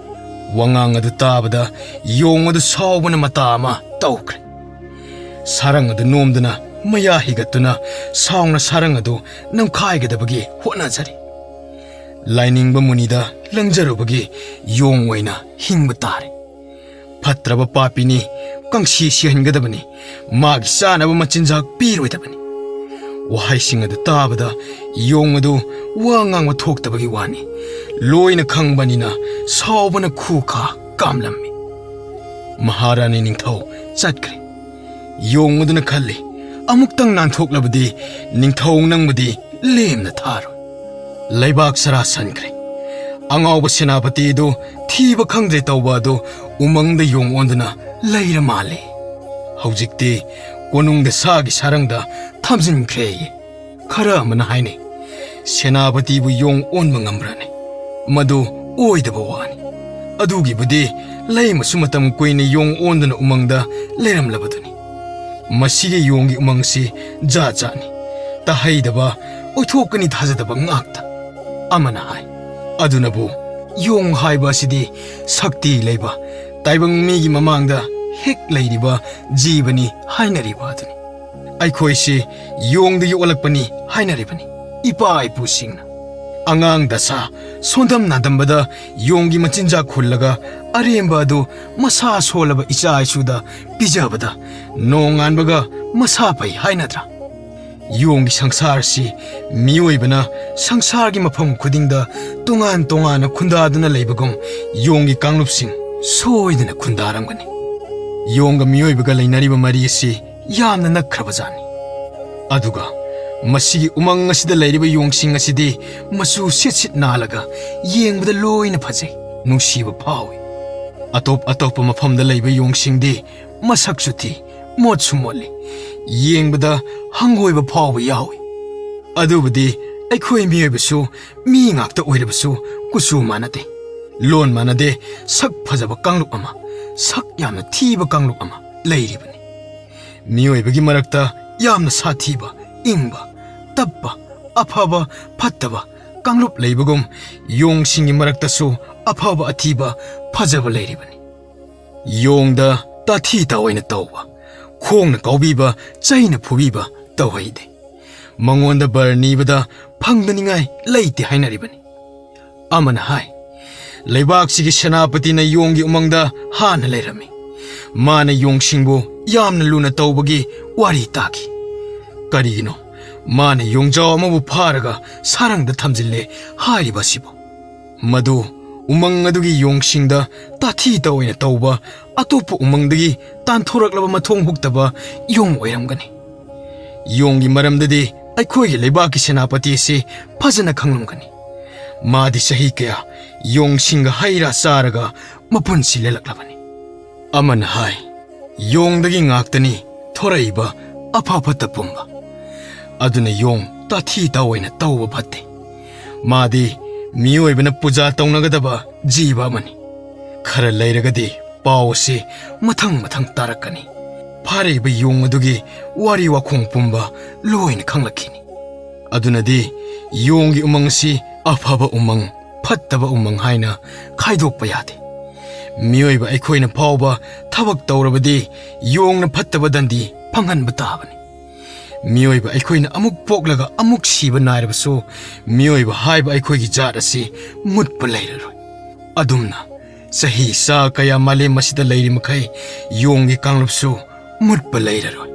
ꯋꯥꯉꯥꯡ ꯑꯗꯨ ꯇꯥꯕꯗ ꯌꯣꯡ ꯑꯗꯨ ꯁꯥꯎꯕꯅ ꯃꯇꯥ ꯑꯃ ꯇꯧꯈ꯭ꯔꯦ꯫ ꯁꯥꯔꯪ ꯑꯗꯨ ꯅꯣꯝꯗꯨꯅ ꯃꯌꯥ ꯍꯤꯒꯠꯇꯨꯅ ꯁꯥꯎꯅ ꯁꯥꯔꯪ ꯑꯗꯨ ꯅꯝꯈꯥꯏꯒꯗꯕꯒꯤ ꯍꯣꯠꯅꯖꯔꯤ꯫ ꯂꯥꯏꯅꯤꯡꯕ ꯃꯨꯅꯤꯗ ꯂꯪꯖꯔꯨꯕꯒꯤ ꯌꯣꯡ ꯑꯣꯏꯅ ꯍꯤꯡꯕ ꯇꯥꯔꯦ꯫ ꯐꯠꯇ꯭ꯔꯕ ꯄꯥꯄꯤꯅꯤ, ꯀꯪꯁꯤ ꯁꯤꯍꯟꯒꯗꯕꯅꯤ, ꯃꯥꯒꯤ ꯆꯥꯅꯕ ꯃꯆꯤꯟꯖꯥꯛ ꯄꯤꯔꯣꯏꯗꯕꯅꯤ꯫ ꯋꯥꯍꯩꯁꯤꯡ ꯑꯗꯨ ꯇꯥꯕꯗ ꯌꯣꯡ ꯑꯗꯨ ꯋꯥ ꯉꯥꯡꯕ ꯊꯣꯛꯇꯕꯒꯤ ꯋꯥꯅꯤ꯫ ꯂꯣꯏꯅ ꯈꯪꯕꯅꯤꯅ ꯁꯥꯎꯕꯅ ꯈꯨꯈꯥ ꯀꯥꯝꯂꯝꯃꯤ꯫ ꯃꯍꯥꯔꯥꯅꯤ ꯅꯤꯡꯊꯧ ꯆꯠꯈ꯭ꯔꯦ꯫ ꯌꯣꯡ ꯑꯗꯨꯅ ꯈꯜꯂꯤ, "ꯑꯃꯨꯛꯇꯪ ꯅꯥꯟꯊꯣꯛꯂꯕꯗꯤ ꯅꯤꯡꯊꯧ ꯅꯪꯕꯨꯗꯤ ꯂꯦꯝꯅ ꯊꯥꯔꯣꯏ꯫" ꯂꯩꯕꯥꯛ ꯁꯔꯥ ꯁꯟꯈ꯭ꯔꯦ꯫ ꯑꯉꯥꯎꯕ ꯁꯦꯅꯥꯄꯇꯤ ꯑꯗꯨ ꯊꯤꯕ ꯈꯪꯗ꯭ꯔꯦ ꯇꯧꯕ ꯑꯗꯨ ꯎꯃꯪꯗ ꯌꯣꯡ ꯑꯣꯟꯗꯨꯅ ꯂꯩꯔ ꯃꯥꯜꯂꯦ꯫ ꯍꯧꯖꯤꯛꯇꯤ ꯀꯣꯅꯨꯡꯗ ꯁꯥꯒꯤ ꯁꯥꯔꯪꯗ ꯊꯝꯖꯤꯟꯈ꯭ꯔꯦ꯫ ꯈꯔ ꯑꯃꯅ ꯍꯥꯏꯅꯩ, ꯁꯦꯅꯥꯄꯇꯤꯕꯨ ꯌꯣꯡ ꯑꯣꯟꯕ ꯉꯝꯕ꯭ꯔꯅꯦ? ꯃꯗꯨ ꯑꯣꯏꯗꯕ ꯋꯥꯅꯤ꯫ ꯑꯗꯨꯒꯤꯕꯨꯗꯤ ꯂꯩꯃꯁꯨ ꯃꯇꯝ ꯀꯨꯏꯅ ꯌꯣꯡ ꯑꯣꯟꯗꯨꯅ ꯎꯃꯪꯗ ꯂꯩꯔꯝꯂꯕꯗꯨꯅꯤ꯫ ꯃꯁꯤꯒꯤ ꯌꯣꯡꯒꯤ ꯎꯃꯪꯁꯤ ꯖꯥꯠ ꯖꯥꯠꯅꯤ꯫ ꯇꯥꯍꯩꯗꯕ, ꯑꯣꯏꯊꯣꯛꯀꯅꯤ ꯊꯥꯖꯗꯕ ꯉꯥꯛꯇ꯫ ꯑꯃꯅ ꯍꯥꯏ, ꯑꯗꯨꯅꯕꯨ ꯌꯣꯡ ꯍꯥꯏꯕ ꯑꯁꯤꯗꯤ ꯁꯛꯇꯤ ꯂꯩꯕ, ꯇꯥꯏꯕꯪ ꯃꯤꯒꯤ ꯃꯃꯥꯡꯗ ꯍꯦꯛ ꯂꯩꯔꯤꯕ ꯖꯤꯕꯅꯤ ꯍꯥꯏꯅꯔꯤꯕ ꯑꯗꯨꯅꯤ꯫ ꯑꯩꯈꯣꯏꯁꯤ ꯌꯣꯡꯗꯒꯤ ꯑꯣꯜꯂꯛꯄꯅꯤ ꯍꯥꯏꯅꯔꯤꯕꯅꯤ, ꯏꯄꯥ ꯏꯄꯨꯁꯤꯡꯅ꯫ ꯑꯉꯥꯡ ꯗꯁꯥ ꯁꯣꯟꯗꯝ ꯅꯥꯗꯝꯕꯗ ꯌꯣꯡꯒꯤ ꯃꯆꯤꯟꯖꯥꯛ ꯍꯨꯜꯂꯒ ꯑꯔꯦꯝꯕ ꯑꯗꯨ ꯃꯁꯥ ꯁꯣꯜꯂꯕ ꯏꯆꯥ ꯏꯁꯨꯗ ꯄꯤꯖꯕꯗ ꯅꯣꯡꯉꯥꯟꯕꯒ ꯃꯁꯥ ꯐꯩ ꯍꯥꯏꯅꯗ꯭ꯔꯥ? ꯌꯣꯡꯒꯤ ꯁꯪꯁꯥꯔꯁꯤ ꯃꯤꯑꯣꯏꯕꯅ ꯁꯪꯁꯥꯔꯒꯤ ꯃꯐꯝ ꯈꯨꯗꯤꯡꯗ ꯇꯣꯉꯥꯟ ꯇꯣꯉꯥꯟꯅ ꯈꯨꯟꯗꯥꯗꯨꯅ ꯂꯩꯕꯒꯨꯝ ꯌꯣꯡꯒꯤ ꯀꯥꯡꯂꯨꯞꯁꯤꯡ ꯁꯣꯏꯗꯅ ꯈꯨꯟꯗꯥꯔꯝꯒꯅꯤ꯫ ꯌꯣꯡꯒ ꯃꯤꯑꯣꯏꯕꯒ ꯂꯩꯅꯔꯤꯕ ꯃꯔꯤ ꯑꯁꯤ ꯌꯥꯝꯅ ꯅꯛꯈ꯭ꯔꯕꯖꯥꯠꯅꯤ꯫ ꯑꯗꯨꯒ ꯃꯁꯤꯒꯤ ꯎꯃꯪ ꯑꯁꯤꯗ ꯂꯩꯔꯤꯕ ꯌꯣꯡꯁꯤꯡ ꯑꯁꯤꯗꯤ ꯃꯆꯨ ꯁꯤꯠ ꯁꯤꯠ ꯅꯥꯜꯂꯒ ꯌꯦꯡꯕꯗ ꯂꯣꯏꯅ ꯐꯖꯩ, ꯅꯨꯡꯁꯤꯕ ꯐꯥꯎꯏ꯫ ꯑꯇꯣꯞ ꯑꯇꯣꯞꯄ ꯃꯐꯝꯗ ꯂꯩꯕ ꯌꯣꯡꯁꯤꯡꯗꯤ ꯃꯁꯛꯁꯨ ꯊꯤ, ꯃꯣꯠꯁꯨ ꯃꯣꯠꯂꯤ, ꯌꯦꯡꯕꯗ ꯍꯪꯒꯣꯏꯕ ꯐꯥꯎꯕ ꯌꯥꯎꯏ꯫ ꯑꯗꯨꯕꯨꯗꯤ ꯑꯩꯈꯣꯏ ꯃꯤꯑꯣꯏꯕꯁꯨ ꯃꯤ ꯉꯥꯛꯇ ꯑꯣꯏꯔꯕꯁꯨ ꯀꯨꯆꯨ ꯃꯥꯟꯅꯗꯦ, ꯂꯣꯟ ꯃꯥꯟꯅꯗꯦ, ꯁꯛ ꯐꯖꯕ ꯀꯥꯡꯂꯨꯞ ꯑꯃ, ꯁꯛ ꯌꯥꯝꯅ ꯊꯤꯕ ꯀꯥꯡꯂꯨꯞ ꯑꯃ ꯂꯩꯔꯤꯕꯅꯤ꯫ ꯃꯤꯑꯣꯏꯕꯒꯤ ꯃꯔꯛꯇ ꯌꯥꯝꯅ ꯁꯥꯊꯤꯕ, ꯏꯪꯕ, ꯇꯞꯄ, ꯑꯐꯕ ꯐꯠꯇꯕ ꯀꯥꯡꯂꯨꯞ ꯂꯩꯕꯒꯨꯝ, ꯌꯣꯡꯁꯤꯡꯒꯤ ꯃꯔꯛꯇꯁꯨ ꯑꯐꯕ ꯑꯊꯤꯕ, ꯐꯖꯕ ꯂꯩꯔꯤꯕꯅꯤ꯫ ꯌꯣꯡꯗ ꯇꯥꯊꯤ ꯇꯥꯑꯣꯏꯅ ꯇꯧꯕ, ꯈꯣꯡꯅ ꯀꯥꯎꯕꯤꯕ, ꯆꯩꯅ ꯐꯨꯕꯤꯕ ꯇꯧꯍꯩꯗꯦ꯫ ꯃꯉꯣꯟꯗ ꯕꯔ ꯅꯤꯕꯗ ꯐꯪꯗꯅꯤꯡꯉꯥꯏ ꯂꯩꯇꯦ ꯍꯥꯏꯅꯔꯤꯕꯅꯤ꯫ ꯑꯃꯅ ꯍꯥꯏ, ꯂꯩꯕꯥꯛꯁꯤꯒꯤ ꯁꯦꯅꯥꯄꯇꯤꯅ ꯌꯣꯡꯒꯤ ꯎꯃꯪꯗ ꯍꯥꯟꯅ ꯂꯩꯔꯝꯃꯤ꯫ ꯃꯥꯅ ꯌꯣꯡꯁꯤꯡꯕꯨ ꯌꯥꯝꯅ ꯂꯨꯅ ꯇꯧꯕꯒꯤ ꯋꯥꯔꯤ ꯇꯥꯈꯤ꯫ ꯀꯔꯤꯒꯤꯅꯣ ꯃꯥꯅ ꯌꯣꯡꯖꯥꯎ ꯑꯃꯕꯨ ꯐꯥꯔꯒ ꯁꯥꯔꯪꯗ ꯊꯝꯖꯤꯜꯂꯦ ꯍꯥꯏꯔꯤꯕ ꯑꯁꯤꯕꯨ? ꯃꯗꯨ ꯎꯃꯪ ꯑꯗꯨꯒꯤ ꯌꯣꯡꯁꯤꯡꯗ ꯇꯥꯊꯤ ꯇꯥꯑꯣꯏꯅ ꯇꯧꯕ, ꯑꯇꯣꯞꯄ ꯎꯃꯪꯗꯒꯤ ꯇꯥꯟꯊꯣꯔꯛꯂꯕ ꯃꯊꯣꯡ ꯍꯨꯛꯇꯕ ꯌꯣꯡ ꯑꯣꯏꯔꯝꯒꯅꯤ꯫ ꯌꯣꯡꯒꯤ ꯃꯔꯝꯗꯗꯤ ꯑꯩꯈꯣꯏꯒꯤ ꯂꯩꯕꯥꯛꯀꯤ ꯁꯦꯅꯥꯄꯇꯤ ꯑꯁꯤ ꯐꯖꯅ ꯈꯪꯂꯝꯒꯅꯤ꯫ ꯃꯥꯗꯤ ꯆꯍꯤ ꯀꯌꯥ ꯌꯣꯡꯁꯤꯡꯒ ꯍꯩ ꯔꯥ ꯆꯥꯔꯒ ꯃꯄꯨꯟꯁꯤ ꯂꯦꯜꯂꯛꯂꯕꯅꯤ꯫ ꯑꯃꯅ ꯍꯥꯏ, ꯌꯣꯡꯗꯒꯤ ꯉꯥꯛꯇꯅꯤ ꯊꯣꯔꯛꯏꯕ ꯑꯐ ꯐꯠꯇ ꯄꯨꯝꯕ꯫ ꯑꯗꯨꯅ ꯌꯣꯡ ꯇꯥꯊꯤ ꯇꯥꯑꯣꯏꯅ ꯇꯧꯕ ꯐꯠꯇꯦ꯫ ꯃꯥꯗꯤ ꯃꯤꯑꯣꯏꯕꯅ ꯄꯨꯖꯥ ꯇꯧꯅꯒꯗꯕ ꯖꯤꯕ ꯑꯃꯅꯤ꯫ ꯈꯔ ꯂꯩꯔꯒꯗꯤ ꯄꯥꯎ ꯑꯁꯤ ꯃꯊꯪ ꯃꯊꯪ ꯇꯥꯔꯛꯀꯅꯤ꯫ ꯐꯥꯔꯛꯏꯕ ꯌꯣꯡ ꯑꯗꯨꯒꯤ ꯋꯥꯔꯤ ꯋꯥꯈꯣꯡ ꯄꯨꯝꯕ ꯂꯣꯏꯅ ꯈꯪꯂꯛꯈꯤꯅꯤ꯫ ꯑꯗꯨꯅꯗꯤ ꯌꯣꯡꯒꯤ ꯎꯃꯪ ꯑꯁꯤ ꯑꯐꯕ ꯎꯃꯪ, ꯐꯠꯇꯕ ꯎꯃꯪ ꯍꯥꯏꯅ ꯈꯥꯏꯗꯣꯛꯄ ꯌꯥꯗꯦ꯫ ꯃꯤꯑꯣꯏꯕ ꯑꯩꯈꯣꯏꯅ ꯐꯥꯎꯕ ꯊꯕꯛ ꯇꯧꯔꯕꯗꯤ ꯌꯣꯡꯅ ꯐꯠꯇꯕ ꯗꯟꯗꯤ ꯐꯪꯍꯟꯕ ꯇꯥꯕꯅꯤ꯫ ꯃꯤꯑꯣꯏꯕ ꯑꯩꯈꯣꯏꯅ ꯑꯃꯨꯛ ꯄꯣꯛꯂꯒ ꯑꯃꯨꯛ ꯁꯤꯕ ꯅꯥꯏꯔꯕꯁꯨ, ꯃꯤꯑꯣꯏꯕ ꯍꯥꯏꯕ ꯑꯩꯈꯣꯏꯒꯤ ꯖꯥꯠ ꯑꯁꯤ ꯃꯨꯠꯄ ꯂꯩꯔꯔꯣꯏ꯫ ꯑꯗꯨꯝꯅ ꯆꯍꯤ ꯆꯥ ꯀꯌꯥ ꯃꯥꯂꯦꯝ ꯑꯁꯤꯗ ꯂꯩꯔꯤ ꯃꯈꯩ ꯌꯣꯡꯒꯤ ꯀꯥꯡꯂꯨꯞꯁꯨ ꯃꯨꯠꯄ ꯂꯩꯔꯔꯣꯏ꯫